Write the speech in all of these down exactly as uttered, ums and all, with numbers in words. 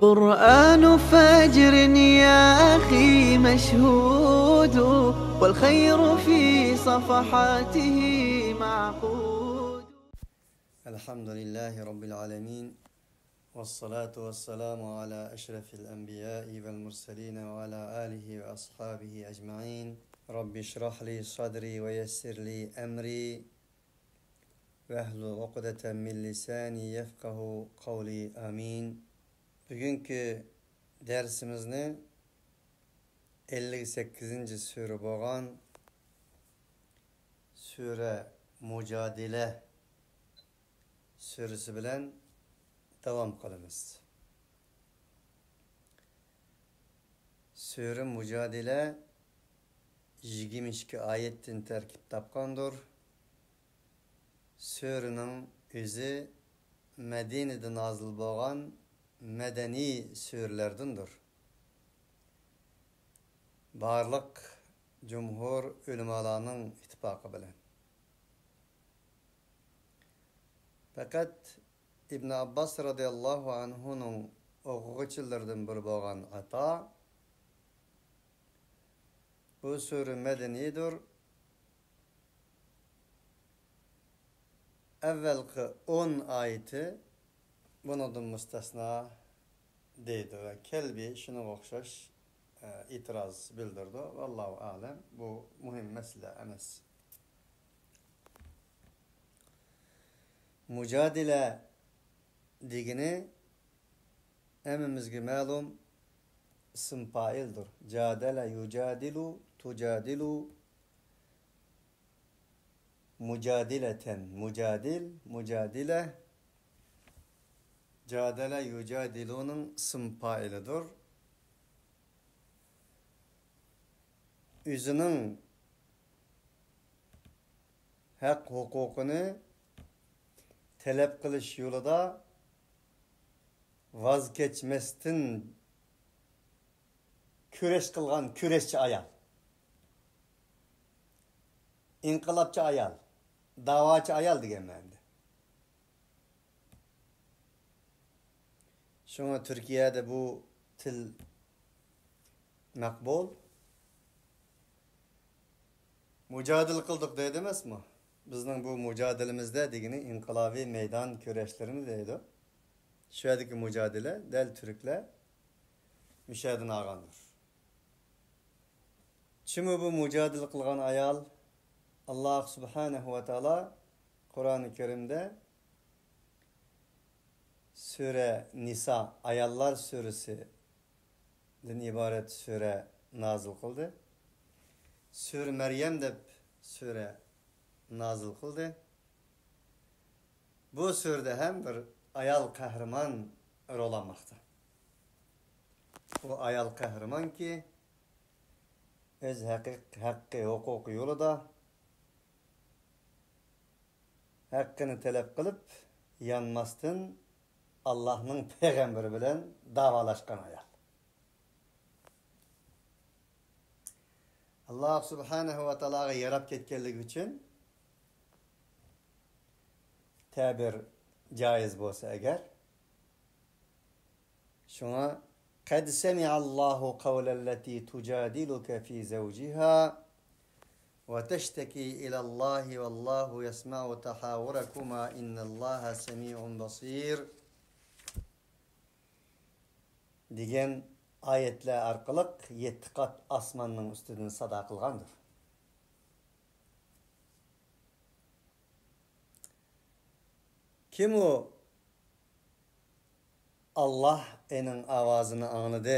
قرآن فجر يا أخي مشهود، والخير في صفحاته معقود. الحمد لله رب العالمين، والصلاة والسلام على أشرف الأنبياء والمرسلين وعلى آله وأصحابه أجمعين. رب اشرح لي صدري ويسر لي أمري واحلل عقدة من لساني يفقهوا قولي. آمين. بۈگۈنكى دەرسىمىزنى ئەللىك سەككىزىنچى سۈرە بولغان سۈرە مۇجادىلە سۈرىسى بىلەن داۋام قىلىمىز. سۈرە مۇجادىلە يىگىرمە ئىككى ئايەتتىن تەركىب تاپقاندۇر. سۈرىنىڭ ئۆزى مەدىنىدە نازىل بولغان مەدەنىي سۈرىلەردىندۇر. بارلىق جۇمھۇر ئۆلىمالارنىڭ ئىتتىپاقى بىلەن. پەقەت ئىبن ئابباس رەزىياللاھۇ ئەنھۇنىڭ ئوقۇغۇچىلىرىدىن بىرى بولغان ئاتا بۇ سۈرە مەدەنىيدۇر، ئەۋۋەلقى ئون ئايىتى بۇنىڭدىن مۇستەسنا دەيدۇ ۋە كەلبى شۇنىڭغا ئوخشاش، ئە، ئېتىراز بىلدۈرىدۇ. ۋاللاھۇ ئەلەم، بۇ مۇھىم مەسىلە ئەمەس. مۇجادىلە دېگىنى ھەممىمىزگە مەلۇم ئىسىم پائىلدۇر. جادەلە يۇجادىلۇ، تۇجادىلۇ، مۇجادىلەتەن، مۇجادىل، مۇجادىلە، جادەلە يۇجادىلۇنىڭ ئىسىم پائىلىدۇر. ئۆزىنىڭ ھەق ھوقۇقىنى تەلەپ قىلىش يولىدا ۋاز كەچمەستىن كۈرەش قىلغان كۈرەشچى ئايال. ئىنقىلابچى ئايال، داۋاچى ئايال دېگەن مەنىدە. شۇڭا تۈركىيەدە بۇ تىل مەقبۇل. مۇجادىلە قىلدۇق دەيدۇ ئەمەسمۇ؟ بىزنىڭ بۇ مۇجادىلىمىزدە دېگىنى ئىنقىلابىي مەيدان كۈرەشلىرىنى دەيدۇ. شۇ يەردىكى مۇجادىلە دەل تۈركلەر مۇشۇ يەردىن ئالغاندۇر. كىم بۇ مۇجادىلە قىلغان ئايال؟ ئاللاھ سۇبھانەھۇ ۋە تائالا قۇرئانى كەرىمدە سۈرە نىسا، ئاياللار سۈرىسىدىن ئىبارەت سۈرە نازىل قىلدى. سۈرە مەريەم دەپ سۈرە نازىل قىلدى. بۇ سۈرىدە ھەم بىر ئايال قەھرىمان رول ئالماقتا. ئۇ ئايال قەھرىمانكى، ئۆز ھەقىق-، ھەققى، ھوقۇقى يولىدا ھەققىنى تەلەپ قىلىپ، يانماستىن ئاللاھنىڭ پەيغەمبىرى بىلەن داۋالاشقان ئايال. ئاللاھ سۇبھانەھۇ ۋە تائالاغا ياراپ كەتكەنلىكى ئۈچۈن تەبىر جايىز بولسا ئەگەر، شۇڭا، قەد سەمىئەللاھۇ قەۋلەللەتى تۇجادىلۇكە فى زەۋجىھا ۋە تەشتەكى ئىلەللاھى ۋەللاھۇ يەسمەئۇ تەھاۋۇرەكۇما ئىننەللاھە سەمىئۇن بەسىر دېگەن ئايەتلەر ئارقىلىق يەتتە قات ئاسماننىڭ ئۈستىدىن سادا قىلغاندۇر. كىم ئۇ؟ ئاللاھ ئېنىڭ ئاۋازىنى ئاڭلىدى.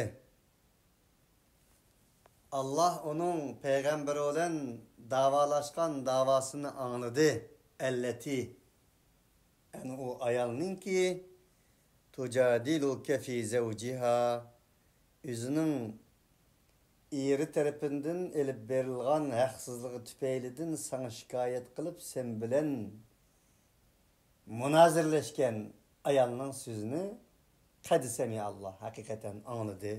ئاللاھ ئۇنىڭ پەيغەمبىرى بىلەن داۋالاشقان داۋاسىنى ئاڭلىدى. ئەللەتى، ئەنە ئۇ ئايالنىڭكى، تۇجادىلۇكە فى زەۋجىھا، ئۆزىنىڭ ئېرى تەرىپىدىن ئېلىپ بېرىلغان ھەقسىزلىقى تۈپەيلىدىن ساڭا شىكايەت قىلىپ، سەن بىلەن مۇنازىرىلەشكەن ئايالنىڭ سۆزىنى قەد سەمىئەللاھ، ھەقىقەتەن ئاڭلىدى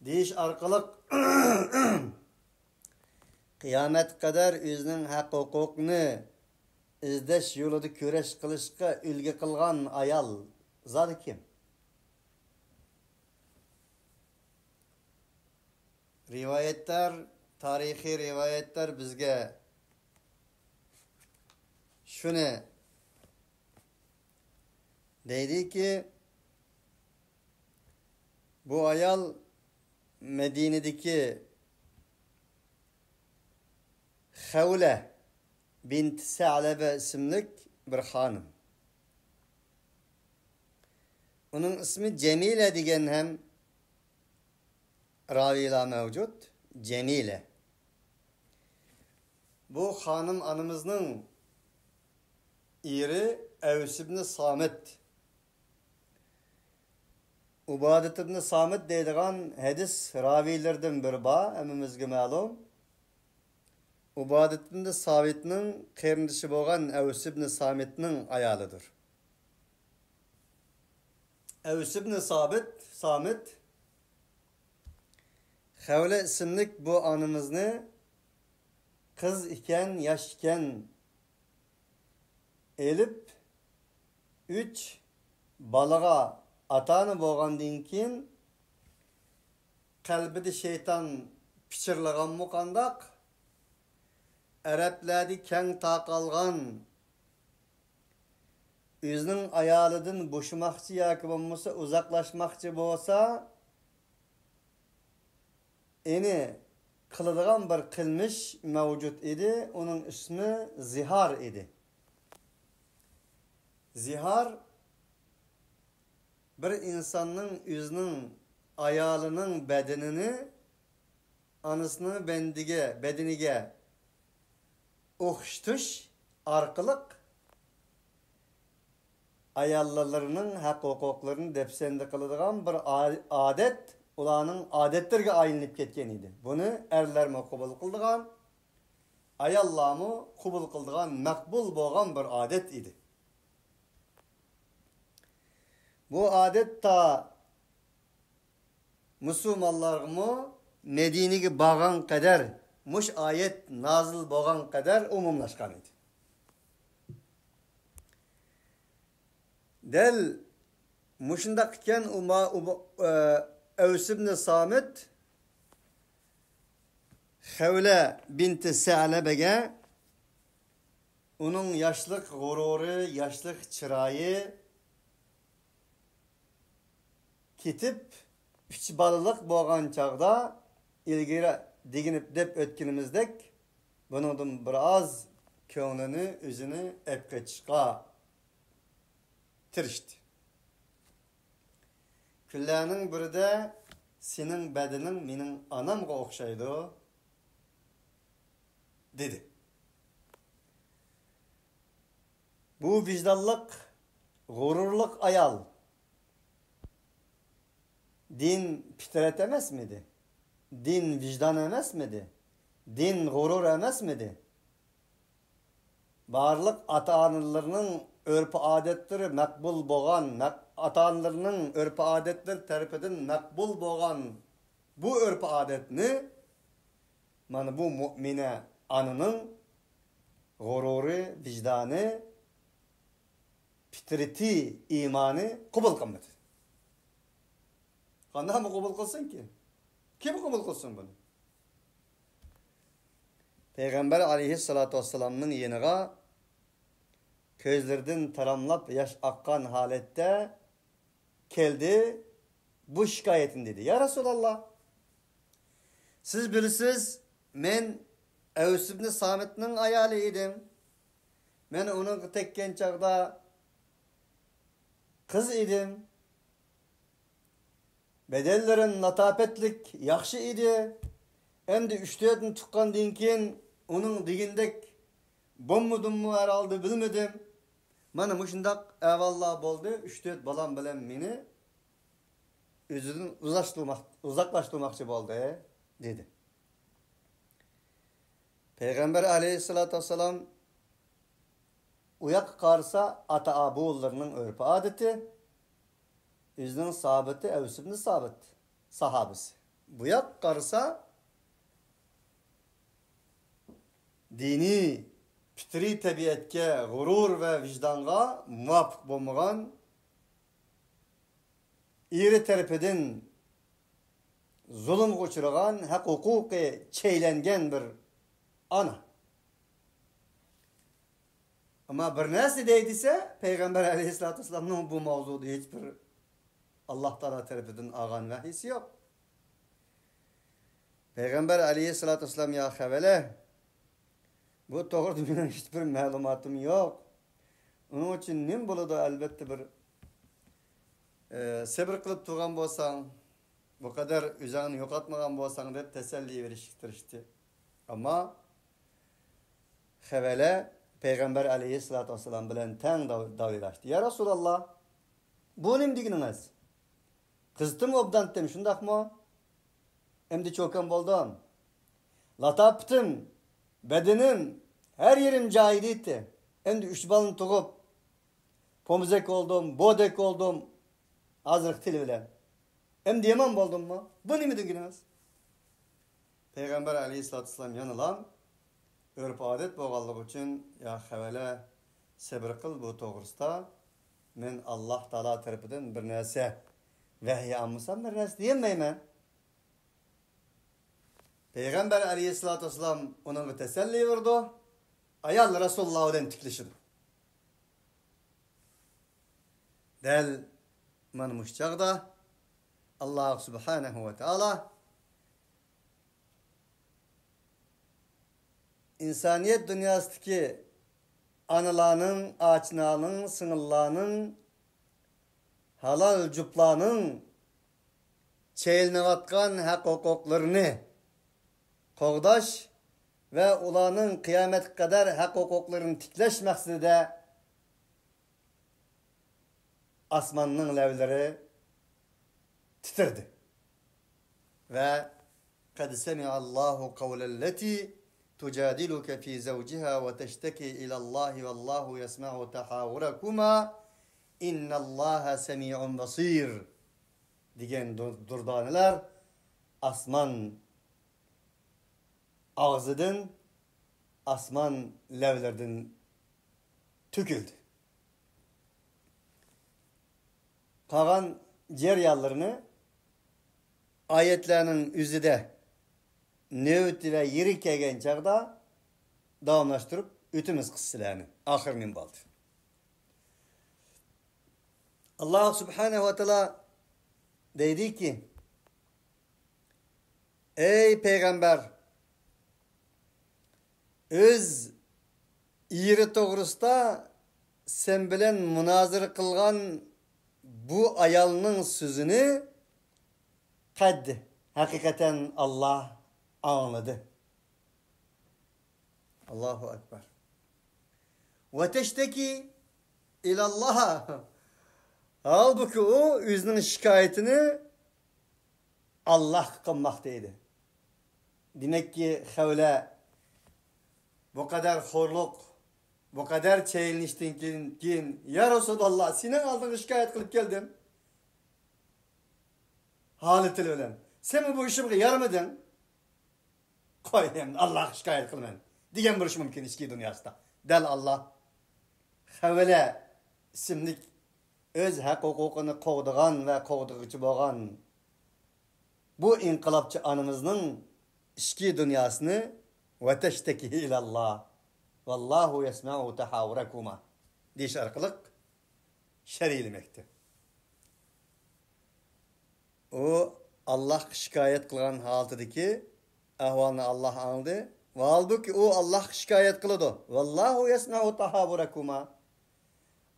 دېيىش ئارقىلىق، قىيامەتكە قەدەر ئۆزىنىڭ ھەق-ھوقۇقىنى ئىزدەش يولىدا كۈرەش قىلىشقا ئۈلگە قىلغان ئايال، زادى كىم؟ رىۋايەتلەر، تارىخىي رىۋايەتلەر بىزگە شۇنى دەيدىكى، بۇ ئايال مەدىنىدىكى خەۋلە بىنت سەلەبە ئىسىملىك بىر خانىم. ئۇنىڭ ئىسمى جەمىلە دېگەن ھەم راۋىيلار مەۋجۇت. جەمىلە. بۇ خانىم ئانىمىزنىڭ ئېرى ئەۋس ئىبنى سامىت. ئۇبادىت ئىبنى سامىت دەيدىغان ھەدىس راۋىيلىرىدىن بىرى بار، ھەممىمىزگە مەلۇم. ئۇبادىت ئىبنى سامىتنىڭ قېرىندىشى بولغان ئەۋس ئىبنى سامىتنىڭ ئايالىدۇر. ئەۋس ئىبنى سابىت، سامىت، خەۋلە ئىسىملىك بۇ ئانىمىزنى قىز ئىكەن، ياش ئىكەن، ئېلىپ، ئۈچ بالىغا ئاتا-ئانا بولغاندىن كېيىن، قەلبىدە شەيتان پىچىرلىغانمۇ قانداق؟ ئەرەبلەردە كەڭ تارقالغان، ئۆزىنىڭ ئايالىدىن بوشىماقچى ياكى بولمىسا ئۇزاقلاشماقچى بولسا، ئېنى قىلىدىغان بىر قىلمىش مەۋجۇت ئىدى، ئۇنىڭ ئىسمى زىھار ئىدى. زىھار بىر ئىنساننىڭ ئۆزىنىڭ ئايالىنىڭ بەدىنىنى ئانىسىنىڭ بەندىگە، بەدىنىگە ئوخشىتىش ئارقىلىق ئاياللىرىنىڭ ھەق-ھوقۇقلىرىنى دەپسەندە قىلىدىغان بىر ئا-، ئادەت، ئۇلارنىڭ ئادەتلىرىگە ئايلىنىپ كەتكەن ئىدى. بۇنى ئەرلەرمۇ قوبۇل قىلىدىغان، ئاياللارمۇ قوبۇل قىلىدىغان مەقبۇل بولغان بىر ئادەت ئىدى. بۇ ئادەت تا مۇسۇلمانلارغىمۇ مەدىنىگە بارغان قەدەر، مۇشۇ ئايەت نازىل بولغان قەدەر ئومۇملاشقان ئىدى. دەل مۇشۇنداق ئىكەن، ئۇما-، ئۇما-، ئە، ئەۋس ئىبنى سامىت خەۋلە بىنتى سەلەبەگە ئۇنىڭ ياشلىق غۇرۇرى، ياشلىق چىرايى كېتىپ، ئۈچ بالىلىق بولغان چاغدا، ئىلگىرى دېگىنىپ دەپ ئۆتكىنىمىزدەك، بۇنىڭدىن بىر ئاز كۆڭلىنى، ئۆزىنى ئەپ قېچىشقا تىرىشتى. كۈنلەرنىڭ بىرىدە، «سېنىڭ بەدىنىڭ مېنىڭ ئانامغا ئوخشايدۇ» دېدى. بۇ ۋىجدانلىق، غۇرۇرلۇق ئايال دىن پىترەت ئەمەسمىدى؟ دىن ۋىجدان ئەمەسمىدى؟ دىن غۇرۇر ئەمەسمىدى؟ بارلىق ئاتا-ئانىلىرىنىڭ ئۆرپ-ئادەتلىرى مەقبۇل بولغان، مەق-، ئاتا-ئانىلىرىنىڭ ئۆرپ-ئادەتلىرى تەرىپىدىن مەقبۇل بولغان بۇ ئۆرپ-ئادەتنى مانا بۇ مۇئمىنە ئانىنىڭ غۇرۇرى، ۋىجدانى، پىترىتى، ئىمانى قوبۇل قىلمىدى. قانداقمۇ قوبۇل قىلسۇنكى؟ كىم قوبۇل قىلسۇن بۇنى؟ پەيغەمبەر ئەلەيھىسسالاتۇ ۋەسسالامنىڭ يېنىغا كۆزلىرىدىن تاراملاپ ياش ئاققان ھالەتتە كەلدى، بۇ شىكايەتنى دېدى. يا رەسۇلاللا، سىز بىلىسىز، مەن ئەۋس ئىبنى سامىتنىڭ ئايالى ئىدىم. مەن ئۇنىڭغا تەگكەن چاغدا قىز ئىدىم. بەدەنلىرىم لاتاپەتلىك، ياخشى ئىدى. ئەمدى ئۈچ تۆتنى تۇغقاندىن كېيىن ئۇنىڭ دېگىنىدەك بولمىدىممۇ ھەرھالدا بىلمىدىم. مانا مۇشۇنداق ئەھۋاللار بولدى. ئۈچ تۆت بالام بىلەن مېنى ئۆزىدىن ئۇزاشتۇرماق-، ئۇزاقلاشتۇرماقچى بولدى، دېدى. پەيغەمبەر ئەلەيھىسسالاتۇ ۋەسسالام ئۇ ياققا قارىسا، ئاتا-بوۋىلىرىنىڭ ئۆرپ-ئادىتى، ئۆزىنىڭ سابىتى ئەۋس ئىبنى سابىت ساھابىسى. بۇ ياققا قارىسا، دىنىي، پىترىي تەبىئەتكە، غۇرۇر ۋە ۋىجدانغا مۇۋاپىق بولمىغان ئېرى تەرىپىدىن زۇلۇمغا ئۇچرىغان، ھەق ھوقۇقى چەيلەنگەن بىر ئانا. ئەمما بىر نەرسە دەي دېسە، پەيغەمبەر ئەلەيھىسسالاتۇ ۋەسسالامنىڭ بۇ ماۋزۇدا ھېچ بىر ئاللاھ تائالا تەرىپىدىن ئالغان ۋەھىيسى يوق. پەيغەمبەر ئەلەيھىسسالاتۇ ۋەسسالام، يا خەۋەلە، بۇ توغرىدا مېنىڭ ھېچ بىر مەلۇماتىم يوق. ئۇنىڭ ئۈچۈن نېمە بولىدۇ؟ ئەلۋەتتە بىر، ئە، سەبرى قىلىپ تۇرغان بولساڭ، بۇ قەدەر ئۆزۈڭنى يوقاتمىغان بولساڭ دەپ تەسەللى بېرىشكە تىرىشتى. ئەمما خەۋەلە پەيغەمبەر ئەلەيھىسسالاتۇ ۋەسسالام بىلەن تەڭ داۋ-، داۋىلاشتى. يا رەسۇلاللاھ، بۇ نېمە دېگىنىڭىز؟ قىزىتىم ئوبدانتىم، شۇنداقمۇ؟ ئەمدى چوكان بولدۇم. لاتاپىتىم، بەدىنىم، ھەر يېرىم جايىدا ئىدى. ئەمدى ئۈچ بالىنى تۇغۇپ، پومزەك بولدۇم، بودەك بولدۇم. ھازىرقى تىل بىلەن. ئەمدى يامان بولدۇممۇ؟ بۇ نېمە دېگىنىڭىز؟ پەيغەمبەر ئەلەيھىسسالاتۇ ۋەسسالام يەنىلا ئۆرپ-ئادەت بولغانلىقى ئۈچۈن، يا خەۋەلە، سەبرى قىل، بۇ توغرىسىدا مەن ئاللاھ تائالا تەرىپىدىن بىر نەرسە ۋەھىي ئالمىسام، بىر نەرسە دېيەلمەيمەن. پەيغەمبەر ئەلەيھىسسالاتۇ ۋەسسالام ئۇنىڭغا تەسەللى بېرىدۇ، ئايال رەسۇلۇللاھ بىلەن تىكلىشىدۇ. دەل مانا مۇشۇ چاغدا ئاللاھ سۇبھانەھۇ ۋە تائالا ئىنسانىيەت دۇنياسىدىكى ئانىلارنىڭ، ئاچىنارنىڭ، سىڭىللارنىڭ، ھالال جۈپلارنىڭ چەيلىنىۋاتقان ھەق-ھوقۇقلىرىنى قوغداش ۋە ئۇلارنىڭ قىيامەتكە قەدەر ھەق-ھوقۇقلىرىنى تىكلەش مەقسىتىدە ئاسماننىڭ لەۋلىرى تىترىدى. ۋە قەد سەمىئەللاھۇ قەۋلەللەتى تۇجادىلۇكە فى زەۋجىھا ۋە تەشتەكى ئىلەللاھى ۋەللاھۇ يەسمەئۇ تەھاۋۇرەكۇما ئىننەللاھە سەمىئۇن بەسىر دېگەن دۇ-، دۇردانىلەر ئاسمان ئاغزىدىن، ئاسمان لەۋلىرىدىن تۆكۈلدى. قالغان جەريانلىرىنى ئايەتلەرنىڭ ئۆزىدە نۆۋىتى ۋە يېرى كەلگەن چاغدا داۋاملاشتۇرۇپ ئۆتىمىز قىسسىلەرنى. ئاخىرى نېمە بولدى؟ ئاللاھ سۇبھانەھۇ ۋە تائالا دەيدىكى، ئەي پەيغەمبەر، ئۆز ئېرى توغرىسىدا سەن بىلەن مۇنازىرە قىلغان بۇ ئايالنىڭ سۆزىنى قەد، ھەقىقەتەن ئاللاھ ئاڭلىدى. ئاللاھۇ ئەكبەر. ۋە تەشتەكى ئىلەللاھ. ھالبۇكى، ئۇ ئۆزىنىڭ شىكايىتىنى ئاللاھقا قىلماقتا ئىدى. دېمەككى، خەۋلە بۇ قەدەر خورلۇق، بۇ قەدەر چەيلىنىشتىن كېيىن، كېيىن، يا رەسۇلاللاھ، سېنىڭ ئالدىڭغا شىكايەت قىلىپ كەلدىم. ھالىتى بىلەن. سەنمۇ بۇ ئىشىمغا يارىمىدىڭ. قوي، ئەمدى ئاللاھقا شىكايەت قىلىمەن دېگەن بولۇشى مۇمكىن ئىچكى دۇنياسىدا. دەل ئاللاھ خەۋلە ئىسىملىك ئۆز ھەق-ھوقۇقىنى قوغدىغان ۋە قوغدىغۇچى بولغان بۇ ئىنقىلابچى ئانىمىزنىڭ ئىچكى دۇنياسىنى «ۋەتەشتەكى ئىلەللاھ، ۋەللاھۇ يەسمەئۇ تەھاۋۇرەكۇما» دېيىش ئارقىلىق شەرھلىمەكتە. ئۇ ئاللاھقا شىكايەت قىلغان ھالىتىدىكى ئەھۋالنى ئاللاھ ئاڭلىدى. ۋە ھالبۇكى، ئۇ ئاللاھقا شىكايەت قىلىدۇ. «ۋەللاھۇ يەسمەئۇ تەھاۋۇرەكۇما».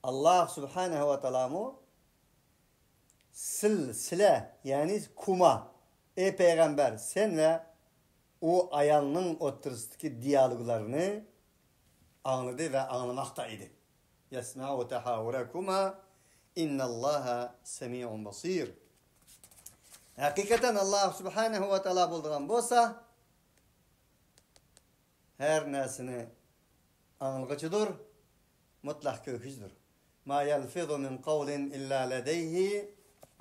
ئاللاھ سۇبھانەھۇ ۋە تائالامۇ سىل، سىلە، يەنى كۇما، ئەي پەيغەمبەر، سەن ۋە ئۇ ئايالنىڭ ئوتتۇرىسىدىكى دىيالوگلارنى ئاڭلىدى ۋە ئاڭلىماقتا ئىدى. «يەسمەئۇ تەھاۋۇرەكۇما، ئىننەللاھە سەمىئۇن بەسىر». ھەقىقەتەن ئاللاھ سۇبھانەھۇ ۋە تائالا بولىدىغان بولسا، ھەر نەرسىنى ئاڭلىغۇچىدۇر، مۇتلەق كۆرگۈچىدۇر. «ما يەلفىزۇ مىن قەۋلىن ئىللا لەدەيھى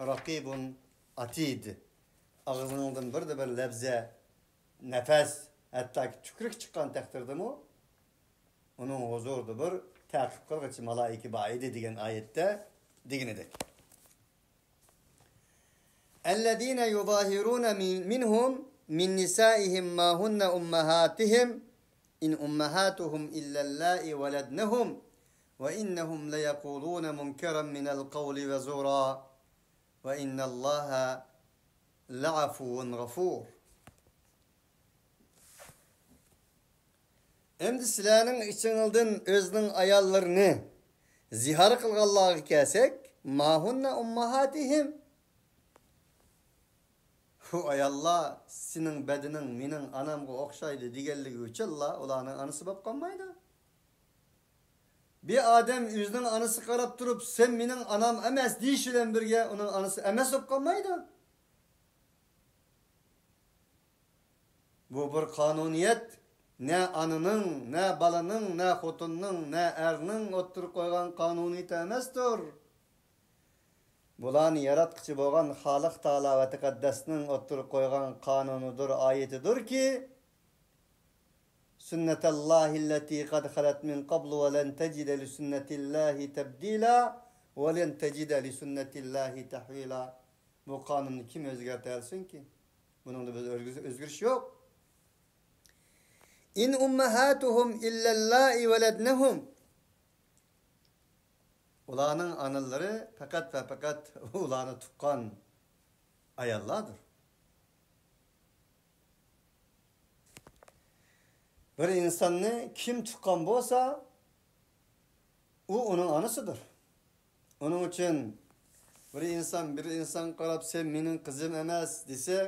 رەقىبۇن ئەتىد». ئاغزىنىڭدىن بىردە بىر لەپزە، نەپەس، ھەتتاكى تۈكرۈك چىققان تەقدىردىمۇ ئۇنىڭ ھۇزۇرىدا بىر تەقىب قىلغۇچى مالائىكە بار ئىدى دېگەن ئايەتتە دېگىنىدەك. الذين يظاهرون من، منهم من نسائهم ما هن أمهاتهم إن أمهاتهم إلا اللائي ولدنهم وإنهم ليقولون منكرا من القول وزورا وإن الله لعفو غفور. ئەمدى سىلەرنىڭ ئىچىڭلاردىن ئۆزىنىڭ ئاياللىرىنى زىھار قىلغانلارغا كەلسەك، ما هن أمهاتهم. بۇ ئاياللار سېنىڭ بەدىنىڭ مېنىڭ ئانامغا ئوخشايدۇ دېگەنلىكى ئۈچۈنلا ئۇلارنىڭ ئانىسى بولۇپ قالمايدۇ. بىر ئادەم ئۆزىنىڭ ئانىسىغا قاراپ تۇرۇپ، سەن مېنىڭ ئانام ئەمەس دېيىش بىلەن بىرگە ئۇنىڭ ئانىسى ئەمەس بولۇپ قالمايدۇ. بۇ بىر قانۇنىيەت، نە ئانىنىڭ، نە بالىنىڭ، نە خوتۇننىڭ، نە ئەرنىڭ ئوتتۇرىغا قويغان قانۇنىيىتى ئەمەستۇر. بۇلارنى ياراتقۇچى بولغان خالىق تائالا ۋە تەقەددەسنىڭ ئوتتۇرىغا قويغان قانۇنىدۇر، ئايىتىدۇركى، سنة الله التي قد خلت من قبل ولن تجد لسنة الله تبديلا ولن تجد لسنة الله تحويلا. بۇ قانۇننى كىم ئۆزگەرتەلىسۇنكى؟ بۇنىڭدا بىز ئۆزگىرىش يوق. إن أمهاتهم إلا اللائي ولدنهم. ئۇلارنىڭ ئانىلىرى پەقەت ۋە پەقەت ئۇلارنى تۇغقان ئاياللاردۇر. بىر ئىنساننى كىم تۇغقان بولسا، ئۇ ئۇنىڭ ئانىسىدۇر. ئۇنىڭ ئۈچۈن بىر ئىنسان بىر ئىنسانغا قاراپ، سەن مېنىڭ قىزىم ئەمەس دېسە،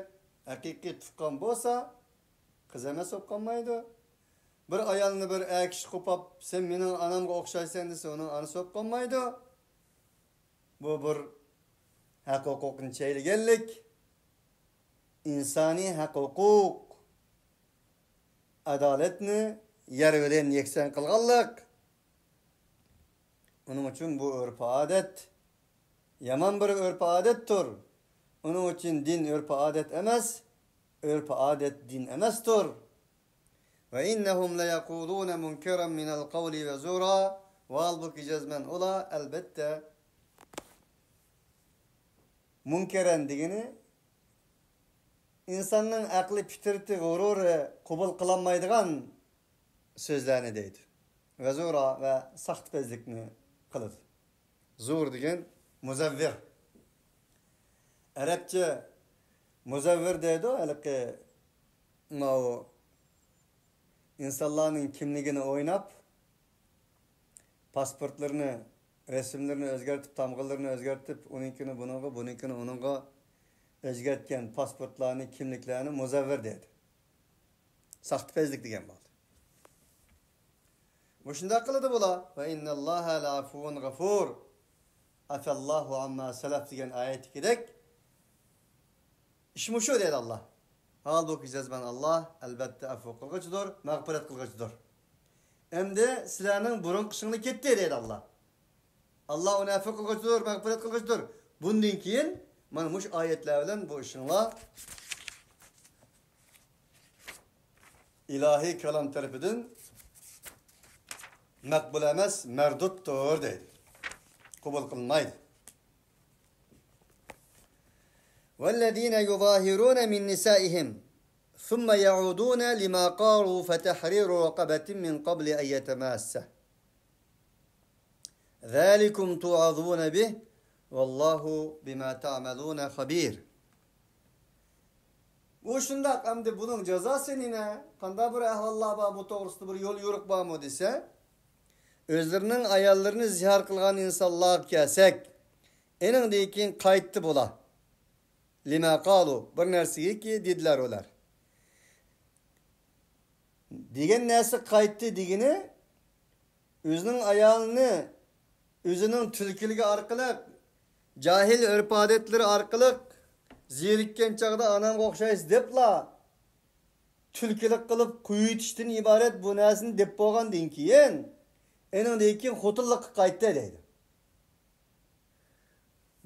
ھەقىقىي تۇغقان بولسا، قىز ئەمەس بولۇپ قالمايدۇ. بىر ئايالنى بىر ئەر كىشى قوپاپ، سەن مېنىڭ ئانامغا ئوخشايسەن دېسە، ئۇنىڭ ئانىسى بولۇپ قالمايدۇ. بۇ بىر ھەق ھوقۇقنى چەيلىگەنلىك، ئىنسانىي ھەق ھوقۇق، ئادالەتنى يەر بىلەن يەكسان قىلغانلىق. ئۇنىڭ ئۈچۈن بۇ ئۆرپ-ئادەت يامان بىر ئۆرپ-ئادەتتۇر. ئۇنىڭ ئۈچۈن دىن ئۆرپ-ئادەت ئەمەس، ئۆرپ-ئادەت دىن ئەمەستۇر. وإنهم ليقولون منكرا من القول وزورا. ۋاھالبۇكى جەزمەن ئۇلار، ئەلبەتتە، مۇنكەرەن دېگىنى ئىنساننىڭ ئەقلى، پىترىتى، غۇرۇرى قوبۇل قىلالمايدىغان سۆزلەرنى دەيدۇ. ۋەزۇرا ۋە ساختىپەزلىكنى قىلىدۇ. زۇر دېگەن مۇزەۋۋىر. ئەرەبچە مۇزەۋۋىر دەيدۇ، ھېلىقى ماۋۇ ئىنسانلارنىڭ كىملىكىنى ئويناپ، پاسپورتلىرىنى، رەسىملىرىنى ئۆزگەرتىپ، تامغىلىرىنى ئۆزگەرتىپ، ئۇنىڭكىنى بۇنىڭغا، بۇنىڭكىنى ئۇنىڭغا ئۆزگەرتكەن پاسپورتلارنى، كىملىكلەرنى مۇزەۋۋىر دەيدۇ. ساختىپەزلىك دېگەن بولدى. مۇشۇنداق قىلىدۇ بۇلار. وإن الله لعفو غفور. عفا الله عما سلف دېگەن ئايەتتىكىدەك ئىش مۇشۇ دەيدۇ ئاللا. ھالبۇكى جەزمەن ئاللا ئەلبەتتە ئەپۇ قىلغۇچىدۇر، مەغپىرەت قىلغۇچىدۇر. ئەمدى سىلەرنىڭ بۇرۇنقى ئىشىڭلار كەتتى دەيدۇ ئاللا. ئاللا ئۇنى ئەپۇ قىلغۇچىدۇر، مەغپىرەت قىلغۇچىدۇر. بۇندىن كېيىن مانا مۇشۇ ئايەتلەر بىلەن بۇ ئىشىڭلار ئىلاھىي كالام تەرىپىدىن مەقبۇل ئەمەس، مەردۇدتۇر دەيدۇ. قوبۇل قىلمايدۇ. والذين يظاهرون من نسائهم ثم يعودون لما قالوا فتحرير رقبة من قبل أن يتماسا ذلكم توعظون به والله بما تعملون خبير. ئۇ شۇنداق، ئەمدى بۇنىڭ جازاسى نېمە؟ قانداق بىر ئەھۋاللار بار، بۇ توغرىسىدا بىر يول يورۇق بارمۇ دېسە، ئۆزلىرىنىڭ ئاياللىرىنى زىھار قىلغان ئىنسانلارغا كەلسەك، ئېنىڭدىن كېيىن قايتتى بۇلار. لما قالوا، بىر نەرسىگىكى دېدىلەر ئۇلار. دېگەن نەرسە قايتتى دېگىنى، ئۆزىنىڭ ئايالىنى ئۆزىنىڭ تۈلكىلىكى ئارقىلىق، جاھىل ئۆرپ-ئادەتلىرى ئارقىلىق، زېرىككەن چاغدا ئانامغا ئوخشايسىز دەپلا، تۈلكىلىك قىلىپ قويۇۋېتىشتىن ئىبارەت بۇ نەرسىنى دەپ بولغاندىن كېيىن، ئېنىڭدىن كېيىن خوتۇنلۇققا قايتتى دەيدۇ.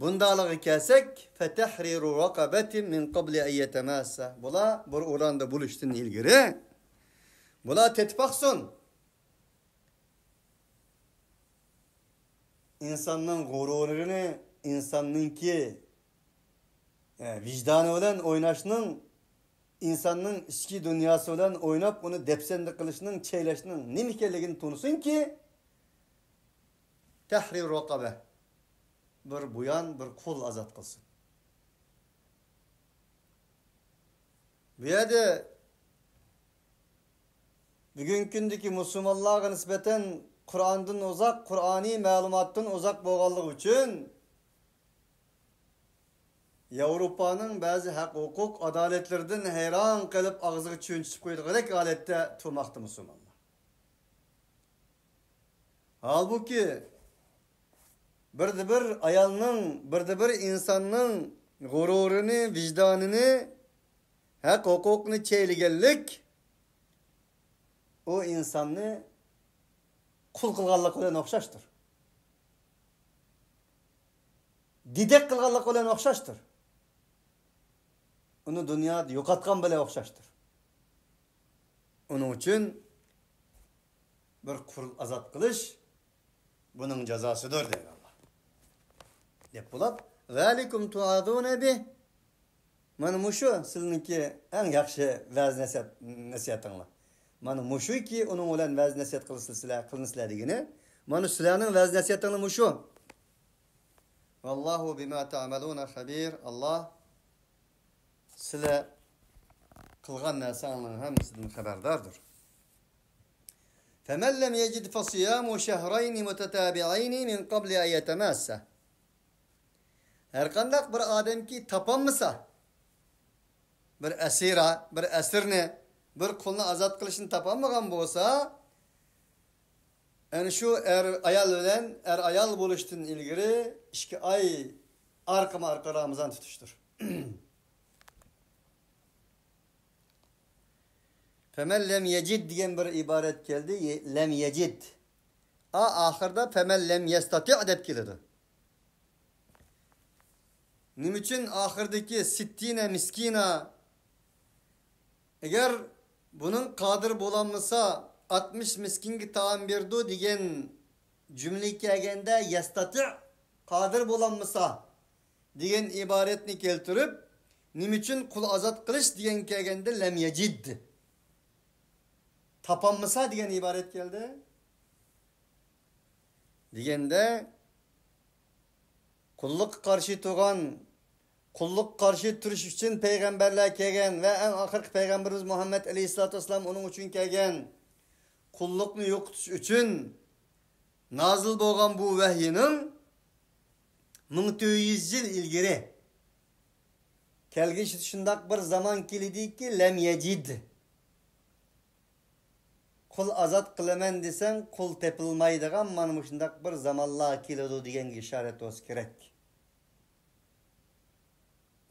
بۇنداقلىقىغا كەلسەك، فتحرير رقبة من قبل أن يتماسا. بۇلار بىر ئوراندا بولۇشتىن ئىلگىرى، بۇلار تېتىپ باقسۇن. ئىنساننىڭ غۇرۇرىنى، ئىنساننىڭكى، ئە، ۋىجدانى بىلەن ئويناشنىڭ، ئىنساننىڭ ئىچكى دۇنياسى بىلەن ئويناپ، ئۇنى دەپسەندە قىلىشنىڭ، چەيلەشنىڭ نېمە ئىكەنلىكىنى تونۇسۇنكى، تەھرىر رەقەبە، بىر بۇيان، بىر قۇل ئازاد قىلسۇن. بۇ يەردە بۈگۈنكى كۈندىكى مۇسۇلمانلارغا نىسبەتەن قۇرئاندىن ئۇزاق، قۇرئانىي مەلۇماتتىن ئۇزاق بولغانلىقى ئۈچۈن، ياۋروپانىڭ بەزى ھەق-ھوقۇق ئادالەتلىرىدىن ھەيران قېلىپ، ئاغزىغا چۆن چۈشۈپ قويىدىغۇدەك ھالەتتە تۇرماقتا مۇسۇلمانلار. ھالبۇكى، بىردە بىر ئايالنىڭ، بىردە بىر ئىنساننىڭ غۇرۇرىنى، ۋىجدانىنى، ھەق-ھوقۇقىنى چەيلىگەنلىك ئۇ ئىنساننى قۇل قىلغانلىق بىلەن ئوخشاشتۇر. دېدەك قىلغانلىق بىلەن ئوخشاشتۇر. ئۇنى دۇنيادا يوقاتقان بىلەن ئوخشاشتۇر. ئۇنىڭ ئۈچۈن بىر قۇل ئازاد قىلىش بۇنىڭ جازاسىدۇر، دەيدۇ ئاللا. دەپ بولۇپ، ذلكم توعظون به. مانا مۇشۇ سىلىنىڭكى ئەڭ ياخشى ۋەز نەسىھەت، نەسىھەتىڭلار. مانا مۇشۇكى ئۇنىڭ بىلەن ۋەز نەسىھەت قىلىسىلەر، قىلىنىسىلەر دېگىنى. مانا سىلەرنىڭ ۋەز نەسىھەتىڭلار مۇشۇ. والله بما تعملون خبير. ئاللا سىلەر قىلغان نەرسەڭلارنىڭ ھەممىسىدىن خەۋەرداردۇر. فمن لم يجد فصيام شهرين متتابعين من قبل أن يتماسا. ھەرقانداق بىر ئادەمكى تاپالمىسا، بىر ئەسىرا، بىر ئەسىرنى، بىر قۇلنى ئازاد قىلىشنى تاپالمىغان بولسا، ئەنە شۇ ئەر ئايال بىلەن، ئەر ئايال بولۇشتىن ئىلگىرى ئىككى ئاي ئارقىمۇ ئارقا رامىزان تۇتۇشتۇر. فمن لم يجد دېگەن بىر ئىبارەت كەلدى. يە-، لم يجد. ئا، ئاخىردا فمن لم يستطع دەپ كېلىدۇ. نېمە ئۈچۈن ئاخىردىكى ستين مسكينا، ئەگەر بۇنىڭ قادىر بولالمىسا، ئاتمىش مىسكىنگە تائام بېرىدۇ دېگەن جۈملە كەلگەندە، يستطع، قادىر بولالمىسا دېگەن ئىبارەتنى كەلتۈرۈپ، نېمە ئۈچۈن قۇل ئازاد قىلىش دېگەن كەلگەندە، لم يجد، تاپالمىسا دېگەن ئىبارەت كەلدى. دېگەندە، قۇللۇققا قارشى تۇرغان، قۇللۇققا قارشى تۇرۇش ئۈچۈن پەيغەمبەرلەر كەلگەن ۋە ئەڭ ئاخىرقى پەيغەمبىرىمىز مۇھەممەد ئەلەيھىسسالاتۇ ۋەسسالام ئۇنىڭ ئۈچۈن كەلگەن. قۇللۇقنى يوقىتىش ئۈچۈن نازىل بولغان بۇ ۋەھىينىڭ مىڭ تۆت يۈز يىل ئىلگىرى كەلگۈسىدە شۇنداق بىر زامان كېلىدىكى، لەم يەجىد. قۇل ئازاد قىلىمەن دېسەڭ، قۇل تېپىلمايدىغان مانا مۇشۇنداق بىر زامانلار كېلىدۇ دېگەنگە ئىشارەت بولسا كېرەك.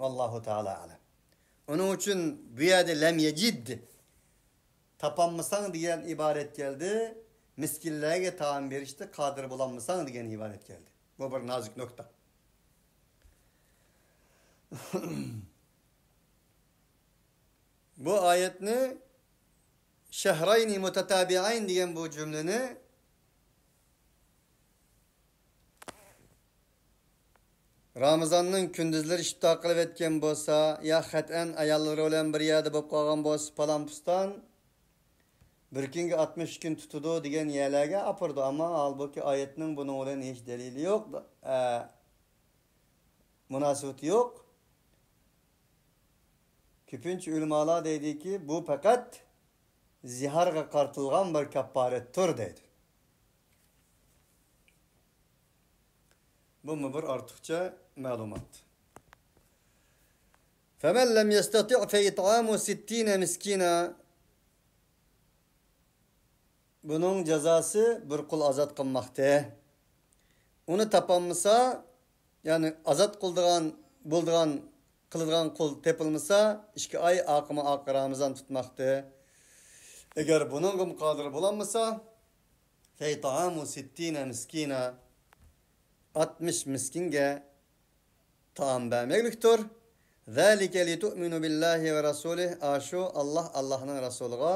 ۋاللاھۇ تائالا ئەلەم. ئۇنىڭ ئۈچۈن بۇ يەردە لەم يەجىد، تاپالمىساڭ دېگەن ئىبارەت كەلدى. مىسكىنلەرگە تائام بېرىشتە قادىر بولالمىساڭ دېگەن ئىبارەت كەلدى. بۇ بىر نازۇك نۇقتا. بۇ ئايەتنى شەھرەينى مۇتەتابىئەين دېگەن بۇ جۈملىنى رامىزاننىڭ كۈندۈزلىرى ئىپتار قىلىۋەتكەن بولسا، يا قەتئەن ئاياللىرى بىلەن بىر يەردە بولۇپ قالغان بولسا، پالان پۇستان بىر كۈنگە ئاتمىش كۈن تۇتىدۇ دېگەن يەرلەرگە ئاپىرىدۇ. ئەمما ھالبۇكى ئايەتنىڭ بۇنىڭ بىلەن ھېچ دەلىلى يوق، ئە، مۇناسىۋىتى يوق. كۆپىنچە ئۆلىمالار دەيدىكى، بۇ پەقەت زىھارغا قارىتىلغان بىر كاپپارەتتۇر دەيدۇ. بۇمۇ بىر ئارتۇقچە مەلۇمات. فمن لم يستطع فإطعام ستين مسكينا. بۇنىڭ جازاسى بىر قۇل ئازاد قىلماقتى. ئۇنى تاپالمىسا، يەنى ئازاد قىلىدىغان، بولىدىغان، قىلىدىغان قۇل تېپىلمىسا، ئىككى ئاي ئاقىمۇ ئاق رامىزان تۇتماقتى. ئەگەر بۇنىڭغىمۇ قادىر بولالمىسا، فإطعام ستين مسكينا، ئاتمىش مىسكىنگە تائام بەرمەكلىكتۇر. ذلك لتؤمنوا بالله ورسوله، ئاشۇ ئاللاھ، ئاللاھنىڭ رەسۇلىغا